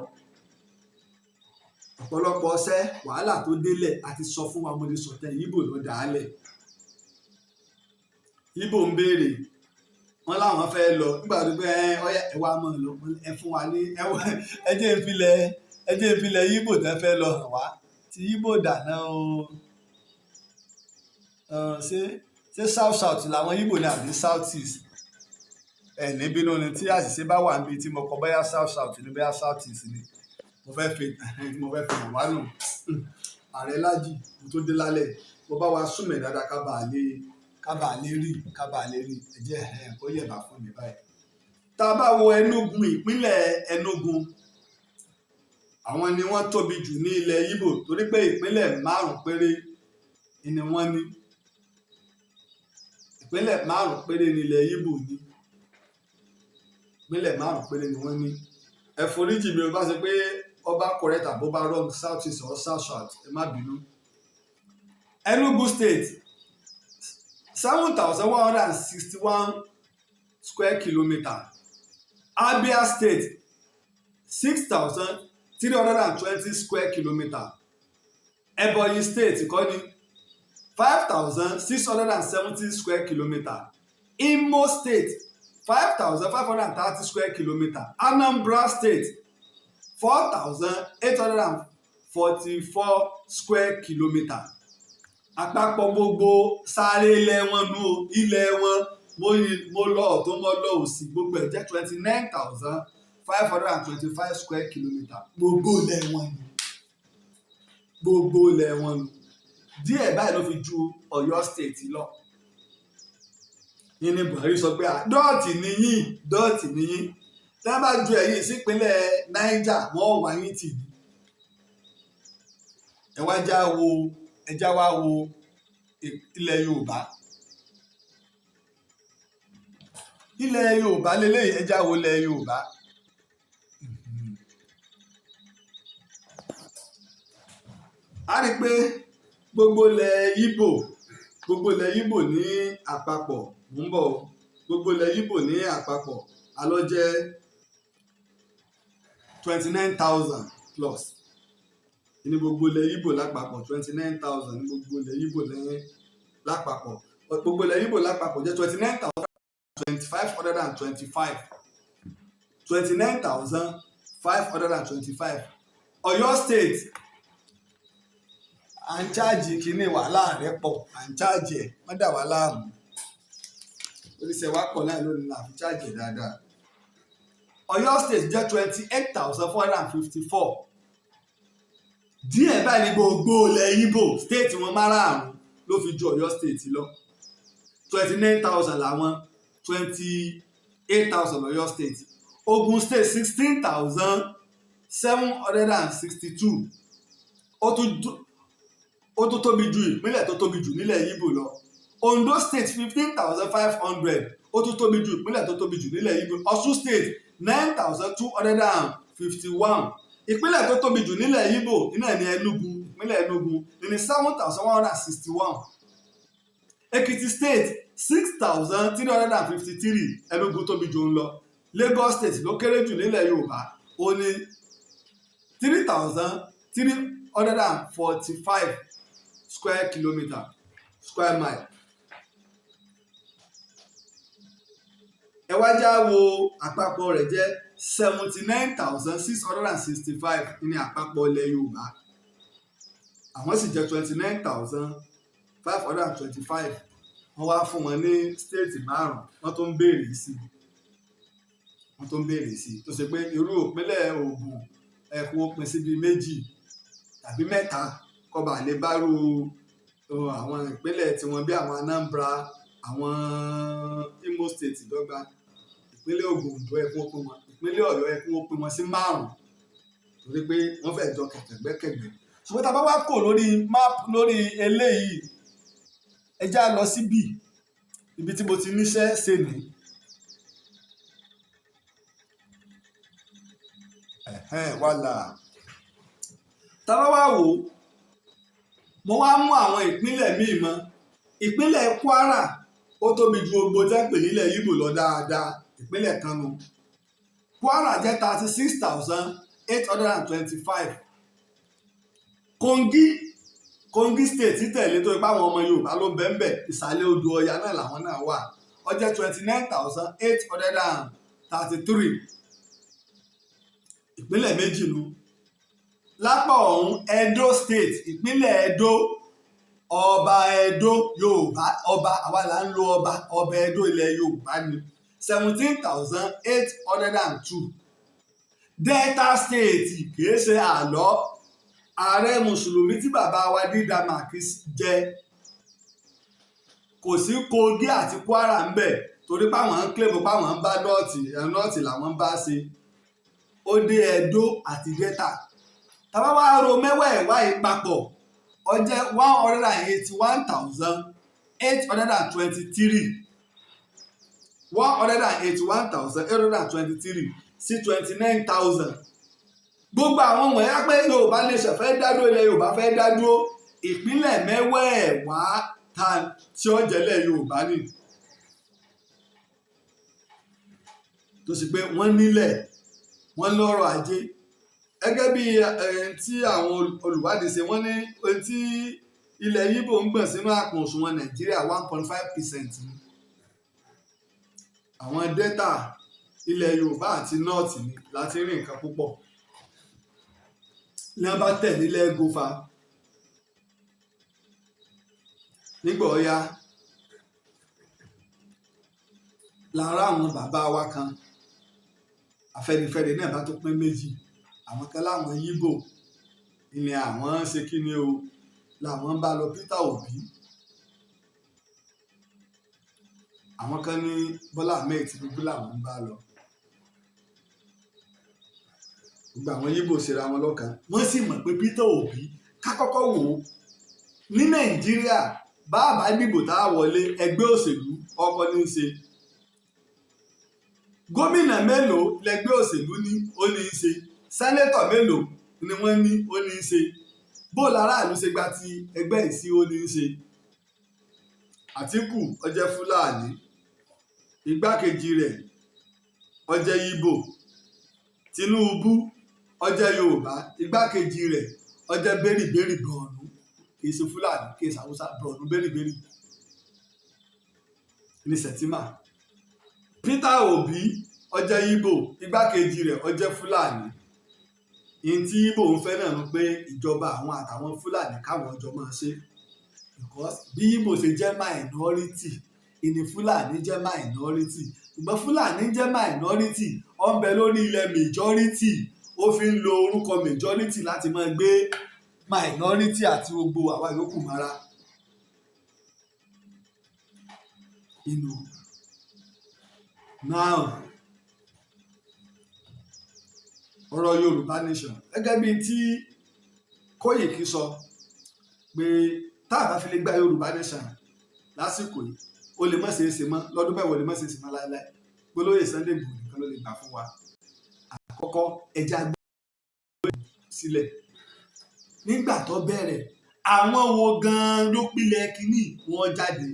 Ọ̀pọ̀lọpọ̀ ọṣẹ́ wàhálà tó délẹ̀ àti sọ fún wa, mo ti sọ̀tẹ̀ Yíbò ló dà á lẹ̀. Yíbò ń béèrè, wọ́n láwọn fẹ́ lọ nígbà tó pé ẹ ọyẹ, ẹ wá mọ̀ lọ, ẹ fún wa ní ẹ jẹ́ ìfilẹ̀, ẹ jẹ́ ìfilẹ̀ Yíbò tẹ́ fẹ́ lọ hàn wá tí Yíbò dáná o. Ṣé south south làwọn Yíbò ní àbí south east? Ẹ̀ ní bínú ni tí àṣìṣe bá wà níbi tí mo kọ, bóyá South South ni, bóyá South East ni. Mo fẹ́ fi hàn wá nù. Ààrẹ Lájì, mo tó dé lálẹ́, mo bá wa súnmẹ̀ dáadáa ká bàa lè rí ká bàa lè rí. Ẹ jẹ́ ẹ̀ kó yẹ̀bá fún mi báyìí. Tá a bá wo Enugu, ìpínlẹ̀ Enugu, àwọn ni wọ́n tóbi jù ní ilẹ̀ Ìgbò, torí pé ìpínlẹ̀ márùn-ún péré ni wọ́n ní. Ìpínlẹ̀ márùn-ún péré ní ilẹ̀ Ìgbò ní. Ìpínlẹ̀ márùn-ún péré ni wọ́n ní. Ẹ foríjì mi o, bá ṣe pé ọba correct àbó bá wrong, South East or South South, ẹ má bínú. Enugu State, 7,161 square kilometre. Abia State, 6,320 square kilometre. Ebonyi State kọ́ ni, 5,670 square kilometre. Imo State, 5,530 square kilometre. Anambra State, 4,844 square kilometre. Àpapọ̀ gbogbo sáré ilẹ̀ wọn nù o, ilẹ̀ wọn, mo lọ ọ̀tún, mo lọ òsì, gbogbo ẹ̀ jẹ́ 29,525 square kilometre. Gbogbo ilẹ̀ wọn ni, gbogbo ilẹ̀ wọn nù. Díẹ̀ báyìí ló fi ju Ọ̀yọ́ State lọ. Yín ní Buhari sọ pé dot níyìn, dot níyìn. Tí wọ́n bá ju ẹ̀yìn sípínlẹ̀ Niger, wọ́n wá yín tì ní. Ẹ wá já wo, ẹ já wá wo ilẹ̀ Yorùbá. Ilẹ̀ Yorùbá lélẹ́yìí, ẹ já wo ilẹ̀ Yorùbá. A rí i pé gbogbo ilẹ̀ Ìgbò ní àpapọ̀, mò ń bọ̀ o, gbogbo ilẹ̀ Ìgbò ní àpapọ̀ alọ́ jẹ́ 29,000 plus ní gbogbo ilẹ̀ Ìgbò lápapọ̀. 29,000 ní gbogbo ilẹ̀ Ìgbò ní lápapọ̀. Gbogbo ilẹ̀ Ìgbò lápapọ̀ jẹ́ 29,525, 29,525. Ọ̀yọ́ State, à ń charge kínní, wàhálà rẹ̀ pọ̀, à ń charge ẹ̀, wọ́n dà wá láàmú. Oníṣẹ́ wa pọ̀ náà lónìí là fi charge ẹ̀ dáadáa. Ọ̀yọ́ State jẹ́ 28,454. Díẹ̀ báyìí ní gbogbo ilẹ̀ Ìgbò, state wọn márààrún, ló fi ju Ọ̀yọ́ State lọ. 29,000 làwọn, 28,000 Ọ̀yọ́ State. Ogun State, 16,762. Ó tún tóbi ju ìpínlẹ̀ tó tóbi jù nílẹ̀ Ìgbò lọ. Ondo State, 15,500. Ó tún tóbi ju ìpínlẹ̀ tó tóbi jù nílẹ̀ Ìgbò. Ọ̀ṣun State, 9,251. Ìpínlẹ̀ tó tóbi jù nílẹ̀ Ìgbò iná ní Enugu. Ìpínlẹ̀ Enugu ní 7,161. Ekiti State, 6,353. Enugu tóbi jù ń lọ. Lagos State ló kéré jù nílẹ̀ Yorùbá, ó ní 3,345 square kilometre, square mile. Ẹ wá já wo àpapọ̀ rẹ̀, jẹ́ 79,665 ní àpapọ̀ ilẹ̀ Yorùbá. Àwọn sì jẹ́ 29,525. Wọ́n wá fún wọn ní state márùn-ún, wọ́n tó ń béèrè sí i, wọ́n tó ń béèrè sí i, tó ṣe pé irú ìpínlẹ̀ Ògùn, ẹ̀kún ó pín síbi méjì tàbí mẹ́ta, kó bá lè bárú àwọn ìpínlẹ̀ tiwọn bí àwọn Anambra, àwọn Imo State dọ́gba. Ìpínlẹ̀ Ògùn, Oǹdó, ẹ̀kún ó pín wọn. Ìpínlẹ̀ Ọ̀yọ́, ẹ̀kún ó pín wọn sí márùn-ún, torí pé wọ́n fẹ́ẹ́ jọ kẹ̀kẹ́gbẹ́kẹ̀gbẹ́. Ṣùgbọ́n tá a bá wá kò lórí map, lórí eléyìí, ẹ já lọ síbí, ibi tí mo ti níṣẹ́ ṣe ní. Wàhálà. Tá a bá wá wò ó, mo wá mú àwọn ìpínlẹ̀ míì mọ́. Ìpínlẹ̀ Kwara, ó tóbi ju gbogbo tẹ́ ń pè nílẹ̀ Ìgbò lọ dáadáa. Ìpínlẹ̀ kan nu. Kwara jẹ́ 36,825. Kogi State tẹ̀lé, tó ipá àwọn ọmọ Yorùbá ló ń bẹ ń bẹ̀, ìsàlẹ̀ odò Ọya náà làwọn náà wà. Ó jẹ́ 29,833. Ìpínlẹ̀ méjì nu. Lápá ọ̀hún, Edo State, ìpínlẹ̀ Edo, ọba Edo, Yorùbá, ọba, àwa là ń lo ọba, ọba Edo, ilẹ̀ Yorùbá ni, 17,802. Delta State kìí ṣe àlọ́. Ààrẹ mùsùlùmí tí bàbá wa Dídà Màkì jẹ, kò sí Kogi àti Kwara ń bẹ̀, torí páwọn ń claim páwọn ń bá North, North làwọn ń bá ṣe. Ó dé Ẹdó àti Delta. Tá a bá wá ro mẹ́wẹ̀ẹ̀wá yìí papọ̀, ó jẹ́ 181,823, 181,823 sí 29,000. Gbogbo àwọn wọ̀nyí á pé Yorùbá nation fẹ́ dá dúró, ilẹ̀ Yorùbá fẹ́ dá dúró. Ìpínlẹ̀ mẹ́wẹ̀ẹ̀wá ta tí ó jẹ́lẹ̀ Yorùbá ni tó sì pé wọ́n nílẹ̀, wọ́n lọ́rọ̀ ajé. Gẹ́gẹ́ bí tí àwọn olùwádìí ṣe, wọ́n ní tí ilẹ̀ Yíbò ń gbọ̀n sínú àpò òṣùwọ̀n Nàìjíríà, 1.5% ni. Àwọn Delta, ilẹ̀ Yorùbá àti North ni láti rí nǹkan púpọ̀ ní wọ́n bá tẹ̀lé lẹ́gọ́fà. Nígbà ọ̀ya lára àwọn bàbá wa kan, Afẹ́nifẹ́re náà bá tó pín méjì. Àwọn kan láwọn Yíbò ni àwọn ń ṣe kí ni o, làwọn ń bá lọ Peter Obi. Àwọn kan ní Bọ́lá Ahmed Tinubu làwọn ń bá lọ. Gbogbo àwọn Yíbò ṣera wọn lọ́kàn, wọ́n sì mọ̀ pé Peter Obi, ká kọ́kọ́ wò ó ní Nàìjíríà, bàbá dìbò tá a wọlé, ẹgbẹ́ òṣèlú ọkọ ní í ṣe. Gómìnà mélòó lẹgbẹ́ òṣèlú ní, ó ní í ṣe. Sẹ́nétọ̀ mélòó ni wọ́n ní, ó ní í ṣe. Bó láràlú ṣe gba ti ẹgbẹ́ yìí sí, ó ní í ṣe. Àtíkù ó jẹ́ Fúlàní, igbákejì rẹ̀ ó jẹ́ Yíbò. Tinubu ó jẹ́ Yorùbá, igbákejì rẹ̀ ó jẹ́ bẹ́rìbẹ́rì Borno, kì í ṣe Fúlàní, kì í ṣe Haúsá, Borno bẹ́rìbẹ́rì ní Sẹ̀tìmà. Peter Obi ó jẹ́ Yíbò, igbákejì rẹ̀ ó jẹ́ Fúlàní. Ìyẹn tí Yíbò ń fẹ́ náà ni pé ìjọba àwọn àtàwọn Fúlàní káwọn jọ máa ṣe, because bí Yíbò ṣe jẹ́ minority ìní Fúlàní jẹ́ minority. Ṣùgbọ́n Fúlàní jẹ́ minority, ó ń bẹ lórí ilẹ̀ majority, ó fi ń lo orúkọ majority láti máa gbé minority àti gbogbo àwa yòókù mọ́ra. Inú now, ọ̀rọ̀ Yorùbá nation, gẹ́gẹ́ bíi tí Kóìkì sọ pé tá a bá fi lè gba Yorùbá nation lásìkò yìí, ó lè má ṣeé ṣe mọ́ lọ́dún mẹ́wàá, ó lè má ṣeé ṣe mọ́ láéláé. Gbólóyè Sunday Igboho nìkan ló lè gbà fún wa. Àkọ́kọ́, ẹja gbé sílẹ̀ nígbà tó bẹ̀rẹ̀, àwọn wo gan-an ló pilẹ̀ kínní wọn jáde?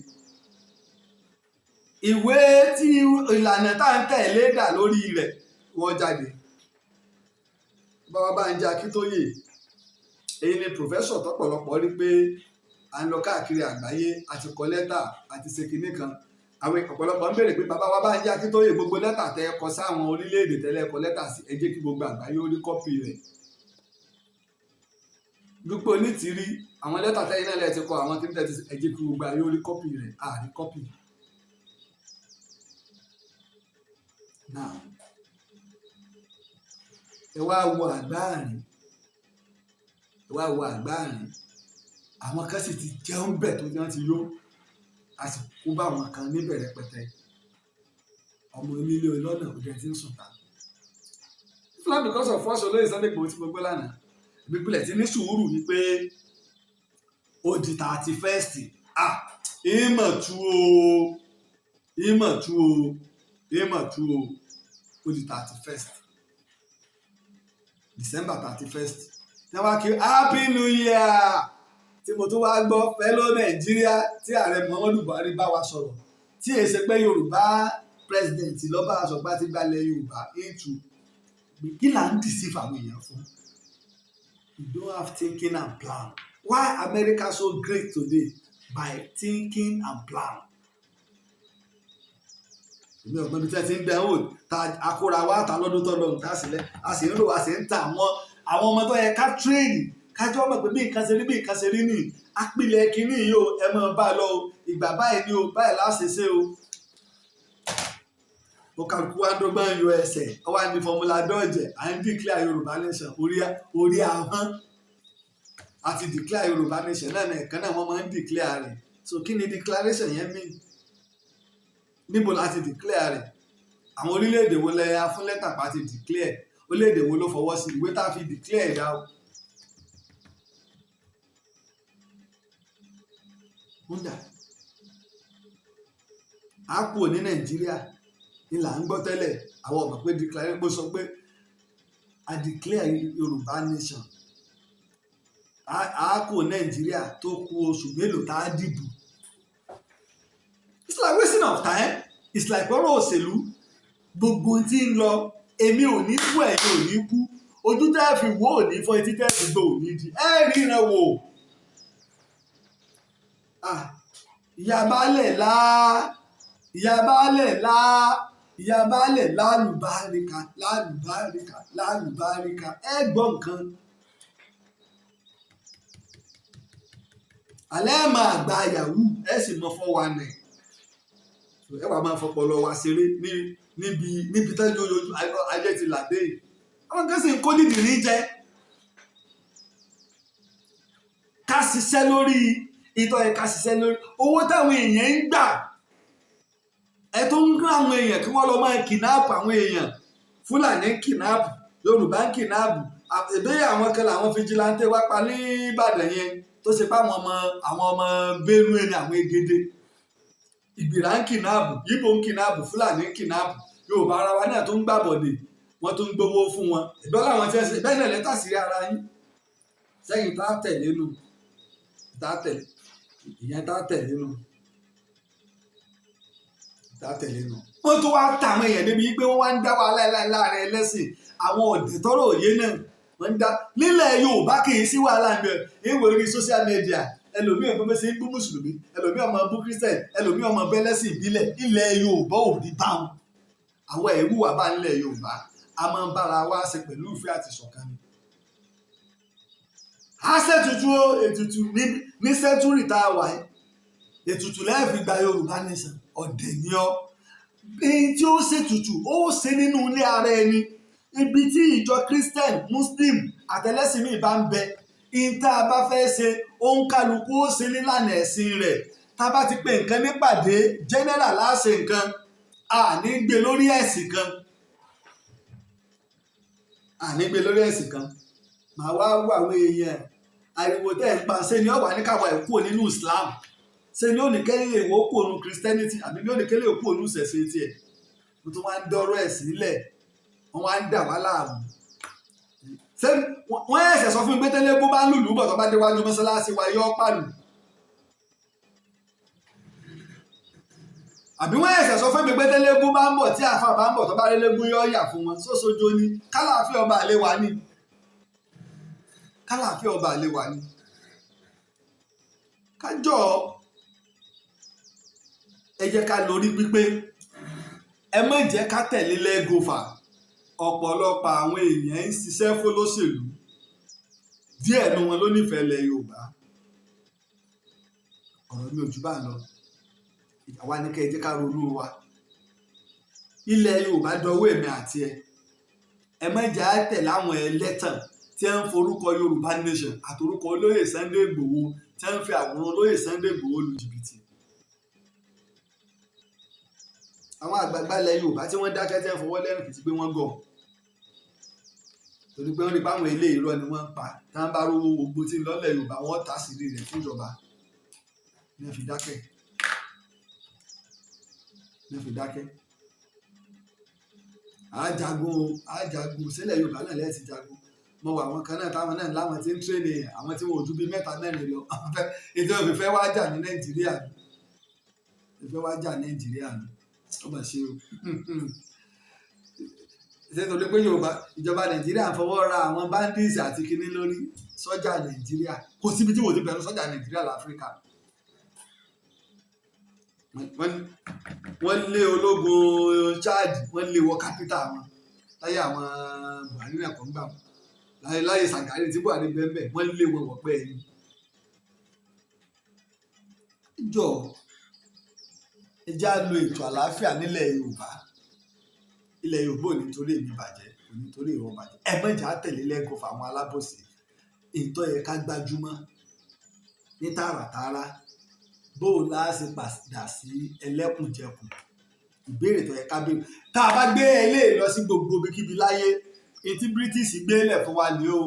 Ìwé tí ìlànà tá à ń tẹ̀lé dà lórí rẹ̀, wọ́n jáde. Bàbá Bánjí Akíntóyè, èyí ni professor tọ́pọ̀lọpọ̀ rí pé à ń lọ káàkiri àgbáyé àti kọ lẹ́tà àti ṣe kinní kan. Àwọn ọ̀pọ̀lọpọ̀ ń béèrè pé bàbá wa Bánjí Akíntóyè, gbogbo lẹ́tà tẹ́ ẹ kọ sáwọn orílẹ̀-èdè tẹ́lẹ̀ kọ lẹ́tà sí, ẹ jẹ́ kí gbogbo àgbáyé ó rí copy rẹ̀. Dúpẹ́ Onítìrí, àwọn lẹ́tà tẹ́yìn náà lẹ́ẹ̀ ti kọ, àwọn kí ní tẹ́ ti, ẹ jẹ́ kí gbogbo ayé ó rí copy rẹ̀. Àrí copy. Now, ẹ wá wo àgbáàrín, ẹ wá wo àgbáàrín. Àwọn kan sì ti jẹun bẹ̀ tó wọ́n ti yó, a sì kó bá àwọn kan níbẹ̀ rẹpẹtẹ. Ọmọ onílé ọlọ́nà òde tí ń sùn ta. If not because of force olóyè Sunday Igboho tí mo gbé lánàá, èmi pilẹ̀ ti ní sùúrù wípé ó di 31st. Ah, ìmọ̀ tú o, ìmọ̀ tú o, ìmọ̀ tú o. Ó di 31st, December 31st, tí wọ́n wá kí happy new year, tí mo tún wá gbọ́ fellow Nàìjíríà, tí ààrẹ Muhammadu Buhari bá wa sọ̀rọ̀, tí èyí ṣe pé Yorùbá president lọ́ba àṣọgbá ti gbalẹ̀ Yorùbá into. Kí là ń deceive àwọn èèyàn fún? You don't have thinking and plan. Why America so great today? By thinking and plan. Èmi ọ̀gbọ́n ibi tí wọ́n ti ń dánwò ta akóra wa ta lọ́dún tó lọ́dún tá a sílẹ̀, a sì ń rò, a sì ń ta àwọn ọmọ tó yẹ ká train, kájọ́ mọ̀ pé bí nǹkan ṣe rí, bí nǹkan ṣe rí nì apilẹ̀ kínní yìí o, ẹ máa bá a lọ o, ìgbà báyìí ni o, báyìí láṣẹ ṣe o. Ó kálukú wá dọ́gbọ́n yọ ẹsẹ̀, ó wá ní formula dodge. À ń declare Yorùbá nation orí ahọ́n àti declare Yorùbá nation náà nìkan náà wọ́n máa ń declare rẹ̀. So kí ni declaration yẹn mean? Níbo la ti declare rẹ̀? Àwọn orílẹ̀-èdè wo lẹ fún lẹ́tà pa ti declare? Orílẹ̀-èdè wo ló fọwọ́ sí ìwé tá a fi declare ẹ̀dá o? Kódà a kúrò ní Nàìjíríà ní là ń gbọ́ tẹ́lẹ̀. Àwọn ọmọ pé declare pé sọ pé a declare Yorùbá nation, a kúrò Nàìjíríà tó kù oṣù mélòó tá a dìbò. It's like wasting of time. It's like ọ̀rọ̀ òṣèlú gbogbo tí ń lọ. Èmi ò ní kú, ẹ̀yin ò ní kú. Ojú tẹ́ ẹ fi wò ò ní fọ́, etí tẹ́ ẹ fi gbọ́ ò ní di. Ẹ ríran wò. Ìyá baálẹ̀ lá, ìyá baálẹ̀ lá, ìyá baálẹ̀ lálùbáríkà, lálùbáríkà, lálùbáríkà. Ẹ gbọ́ nǹkan alẹ́ ẹ̀ máa gba yahoo, ẹ sì mọ 419. Ẹ wàá máa fọpọlọ wa ṣeré níbi tẹ́jú ojú ayé ti làdé yìí. Àwọn kan sì ń kó nídìí ní jẹ ká ṣiṣẹ́ lórí ìtọ́ ẹ̀, ká ṣiṣẹ́ lórí owó táwọn èèyàn ń gbà. Ẹ tó ń rán àwọn èèyàn kí wọ́n lọ máa kidnap àwọn èèyàn. Fúlàní ń kidnap, Yorùbá ń kidnap. Ìbéèrè àwọn kan làwọn vigilante wá pa ní Ìbàdàn yẹn, tó ṣe pé àwọn ọmọ Benue ni, àwọn Egede. Ìgbìrà ń kidnap, Ìgbò ń kidnap, Fúlàní ń kidnap, Yorùbá ara wa náà tó ń gbàbọ̀dè, wọ́n tó ń gbowó fún wọn. Ìbẹ́ làwọn tí wọ́n ṣe bẹ́ẹ̀ náà lẹ́tà sí ara yín sẹ́yìn tá a tẹ̀lé nu, tá a tẹ̀lé ìyẹn, tá a tẹ̀lé nu, tá a tẹ̀lé nu. Wọ́n tó wá ta àwọn èèyàn débi pé wọ́n wá ń dá wàhálà láàrin ẹlẹ́sìn. Àwọn ọ̀dẹ̀ tọ́rọ̀ òye náà wọ́n ń dá nílẹ̀ Yorùbá. Kì í sí wàhálà ń bẹ ìwé orí social media. Ẹlòmíì ọmọ bẹ́sẹ̀ ń bú mùsùlùmí, ẹlòmíì ọmọ bú Christian, ẹlòmíì ọmọ bẹ́lẹ́sìn ìbílẹ̀. Ilẹ̀ Yorùbá ò rí báwọn. Àwọn ẹ̀rú wà bá nílẹ̀ Yorùbá, a máa ń bára wa ṣe pẹ̀lú ìfẹ́ àti ìṣọ̀kan ni. A ṣètùtù o, ètùtù ní century tá a wà yìí, ètùtù lẹ́ẹ̀fi gba Yorùbá nation. Ọ̀dẹ̀ ni ọ́. Èyí tí ó ṣètùtù, ó ṣe nínú ilé ara ẹni. Ibi tí ìjọ Christian, Muslim àtẹlẹ́sìn míì bá ń bẹ, ìyẹn tá a bá fẹ́ ṣe, òǹkàlùkù ó ṣe nílànà ẹ̀sìn rẹ̀. Tá a bá ti pè nǹkan nípàdé general, á ṣe nǹkan, a ní gbé lórí ẹ̀sìn kan, a ní gbé lórí ẹ̀sìn kan. Màá wá wọ àwọn èèyàn, ariwo tẹ́ ẹ̀ ń pa, ṣé ni ó wà ní káwa ẹ̀ kúrò nínú Islam? Ṣé ni ó ní kẹ́lẹ́ èèwọ̀ kúrò nínú Christianity, àbí ní ó ní kẹ́lẹ́ kúrò nínú ìṣẹ̀ṣe tiẹ̀? Mo tún wá ń dọ́rọ̀ ẹ̀ sílẹ̀, wọ́n wá ń dà wá láàmú. Ṣé wọ́n ẹ̀sẹ̀ sọ fún mi pé tẹ́lẹ̀ bó bá ń lùlù bọ̀, tó bá déwájú mọ́ṣáláṣí wa, yọ́ pàlù? Àbí wọ́n ẹ̀sẹ̀ sọ fún mi pé tẹ́lẹ̀gún bá ń bọ̀, tí àáfà bá ń bọ̀, tó bá rélégún, yọ́ yà fún wọn? Sósojo ni kálàáfíà ọba àlè wà ní, kálàáfíà ọba àlè wà ní. Kájọ ẹ jẹ́ ká lórí pípé, ẹ má jẹ́ ká tẹ̀lé lẹ́gọ̀fà. Ọ̀pọ̀lọpọ̀ àwọn èèyàn ń ṣiṣẹ́ fọlọ́ṣèlú, díẹ̀ nu wọn ló nífẹ̀ẹ́ ilẹ̀ Yorùbá. Ọ̀rọ̀ mi ò jù bá ń lọ. Àwa ní kẹ́ ẹ jẹ́ ká ronú wa. Ilẹ̀ Yorùbá dọwọ́ èmi àti ẹ. Ẹ má jẹ́ á tẹ̀lé àwọn ẹlẹ́tàn tí ń forúkọ Yorùbá nation àtorúkọ olóyè Sunday Igboho, tí ń fi àwòrán olóyè Sunday Igboho lu jìbìtì. Àwọn àgbààgbà ilẹ̀ Yorùbá tí wọ́n dákẹ́, tí wọ́n fọwọ́ lẹ́rìn, kìí sí pé wọ́n gọ̀, torí pé wọ́n rí báwọn ilé irọ́ ni wọ́n ń pa. Tí wọ́n bá rówó gbogbo tí ń lọ́lẹ̀ Yorùbá, wọ́n tà sí rẹ̀ fún ìjọba ní wọ́n fi dákẹ́, ní wọ́n fi dákẹ́. Àájagun àájagun sílẹ̀ Yorùbá náà lẹ́ẹ̀tì jagun. Mo wà àwọn kan náà táwọn náà láwọn tí ń tírèlè, àwọn tí wọn ò ju bíi mẹ́ta mẹ́rin lọ. Ètò ìfẹ́ wá jà ní Nàìjíríà ni, ìfẹ́ wá jà Nàìjíríà ni. Ó mà ṣe o. Ṣé torí pé Yorùbá, ìjọba Nàìjíríà ń fọwọ́ ra àwọn bandits àti kinní lórí sọ́jà Nàìjíríà? Kò síbi tí wò ti bẹ̀rù sọ́jà Nàìjíríà láfíríkà. Wọ́n lé ológun Chad, wọ́n lé wọ capital wọn láyé àwọn Buhari náà kọ́ ń gbà wọ́n, láyé Ṣàgárí tí Buhari bẹ́ẹ̀, wọ́n lé wọn wọ̀pẹ́ ẹ̀yìn. Jọ, ẹ já lo ètò àlàáfíà nílẹ̀ Yorùbá. Ilẹ̀ Yorùbá ò ní torí èmi bàjẹ́, kò ní torí ìwọ bàjẹ́. Ẹ mọ̀jà tẹ̀lé lẹ́gọ̀ọ́ fáwọn alábòsí. Ìtọ́ yẹ ká gbájúmọ́ ní tààràtààrà, bó o lá ṣe padà sí ẹlẹ́kùnjẹkùn? Ìbéèrè tó yẹ ká béèrè. Tá a bá gbé eléyìí lọ sí gbogbo ibikíbi láyé, etí British gbé lẹ̀ fún wa ní o,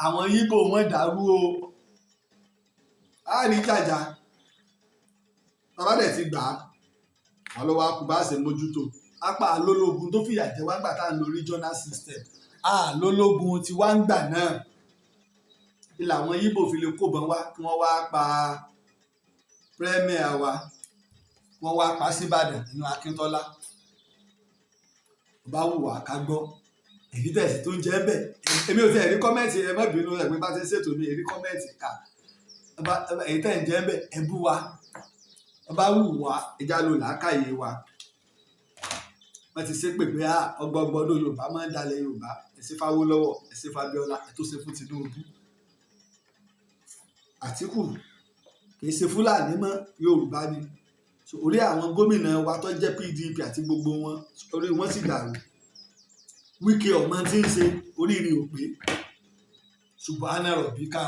àwọn Yíbò wọn dàrú o, á rí jàjà. Bàbá dẹ̀ ti gbà á, wọn ló wá kú bá ṣe mójútó apá alólógun tó fìyà jẹ wá gbà tá à ń lo regional system. Àlólógun tí wá ń gbà náà ilà àwọn Yíbò fi lè kóbọn wá kí wọ́n wá pa premier wa, wọ́n wá pa síbàdàn nínú Akíntọ́lá. Bá wù wá ká gbọ́ èyí tẹ̀sí tó ń jẹ́ bẹ́ẹ̀. Èmi ò tẹ̀ rí comment, ẹ má bínú ẹ̀ pé bá ti ń ṣètò mi èrí comment kà. Èyí tẹ̀ ń jẹ́ bẹ́ẹ̀, ẹ bú wa. Bá wù wá, ẹja ló làákàyè wa. Wọ́n ti ṣépè pé ọgbọgbọdún Yorùbá máa ń dalẹ̀ Yorùbá. Ẹ ṣe fáwólọ́wọ̀, ẹ ṣe fábíọ́lá, ẹ tó ṣe fún Tinubu. Àtíkù kì í ṣe Fúlàní mọ́, Yorùbá ni. So, orí àwọn gómìnà wa tó jẹ́ PDP àti gbogbo wọn, orí wọn sì dàrú. Wike ọmọ tí ń ṣe oríire ò pé. Ṣùgbọ́n àná rọ̀ bí ká.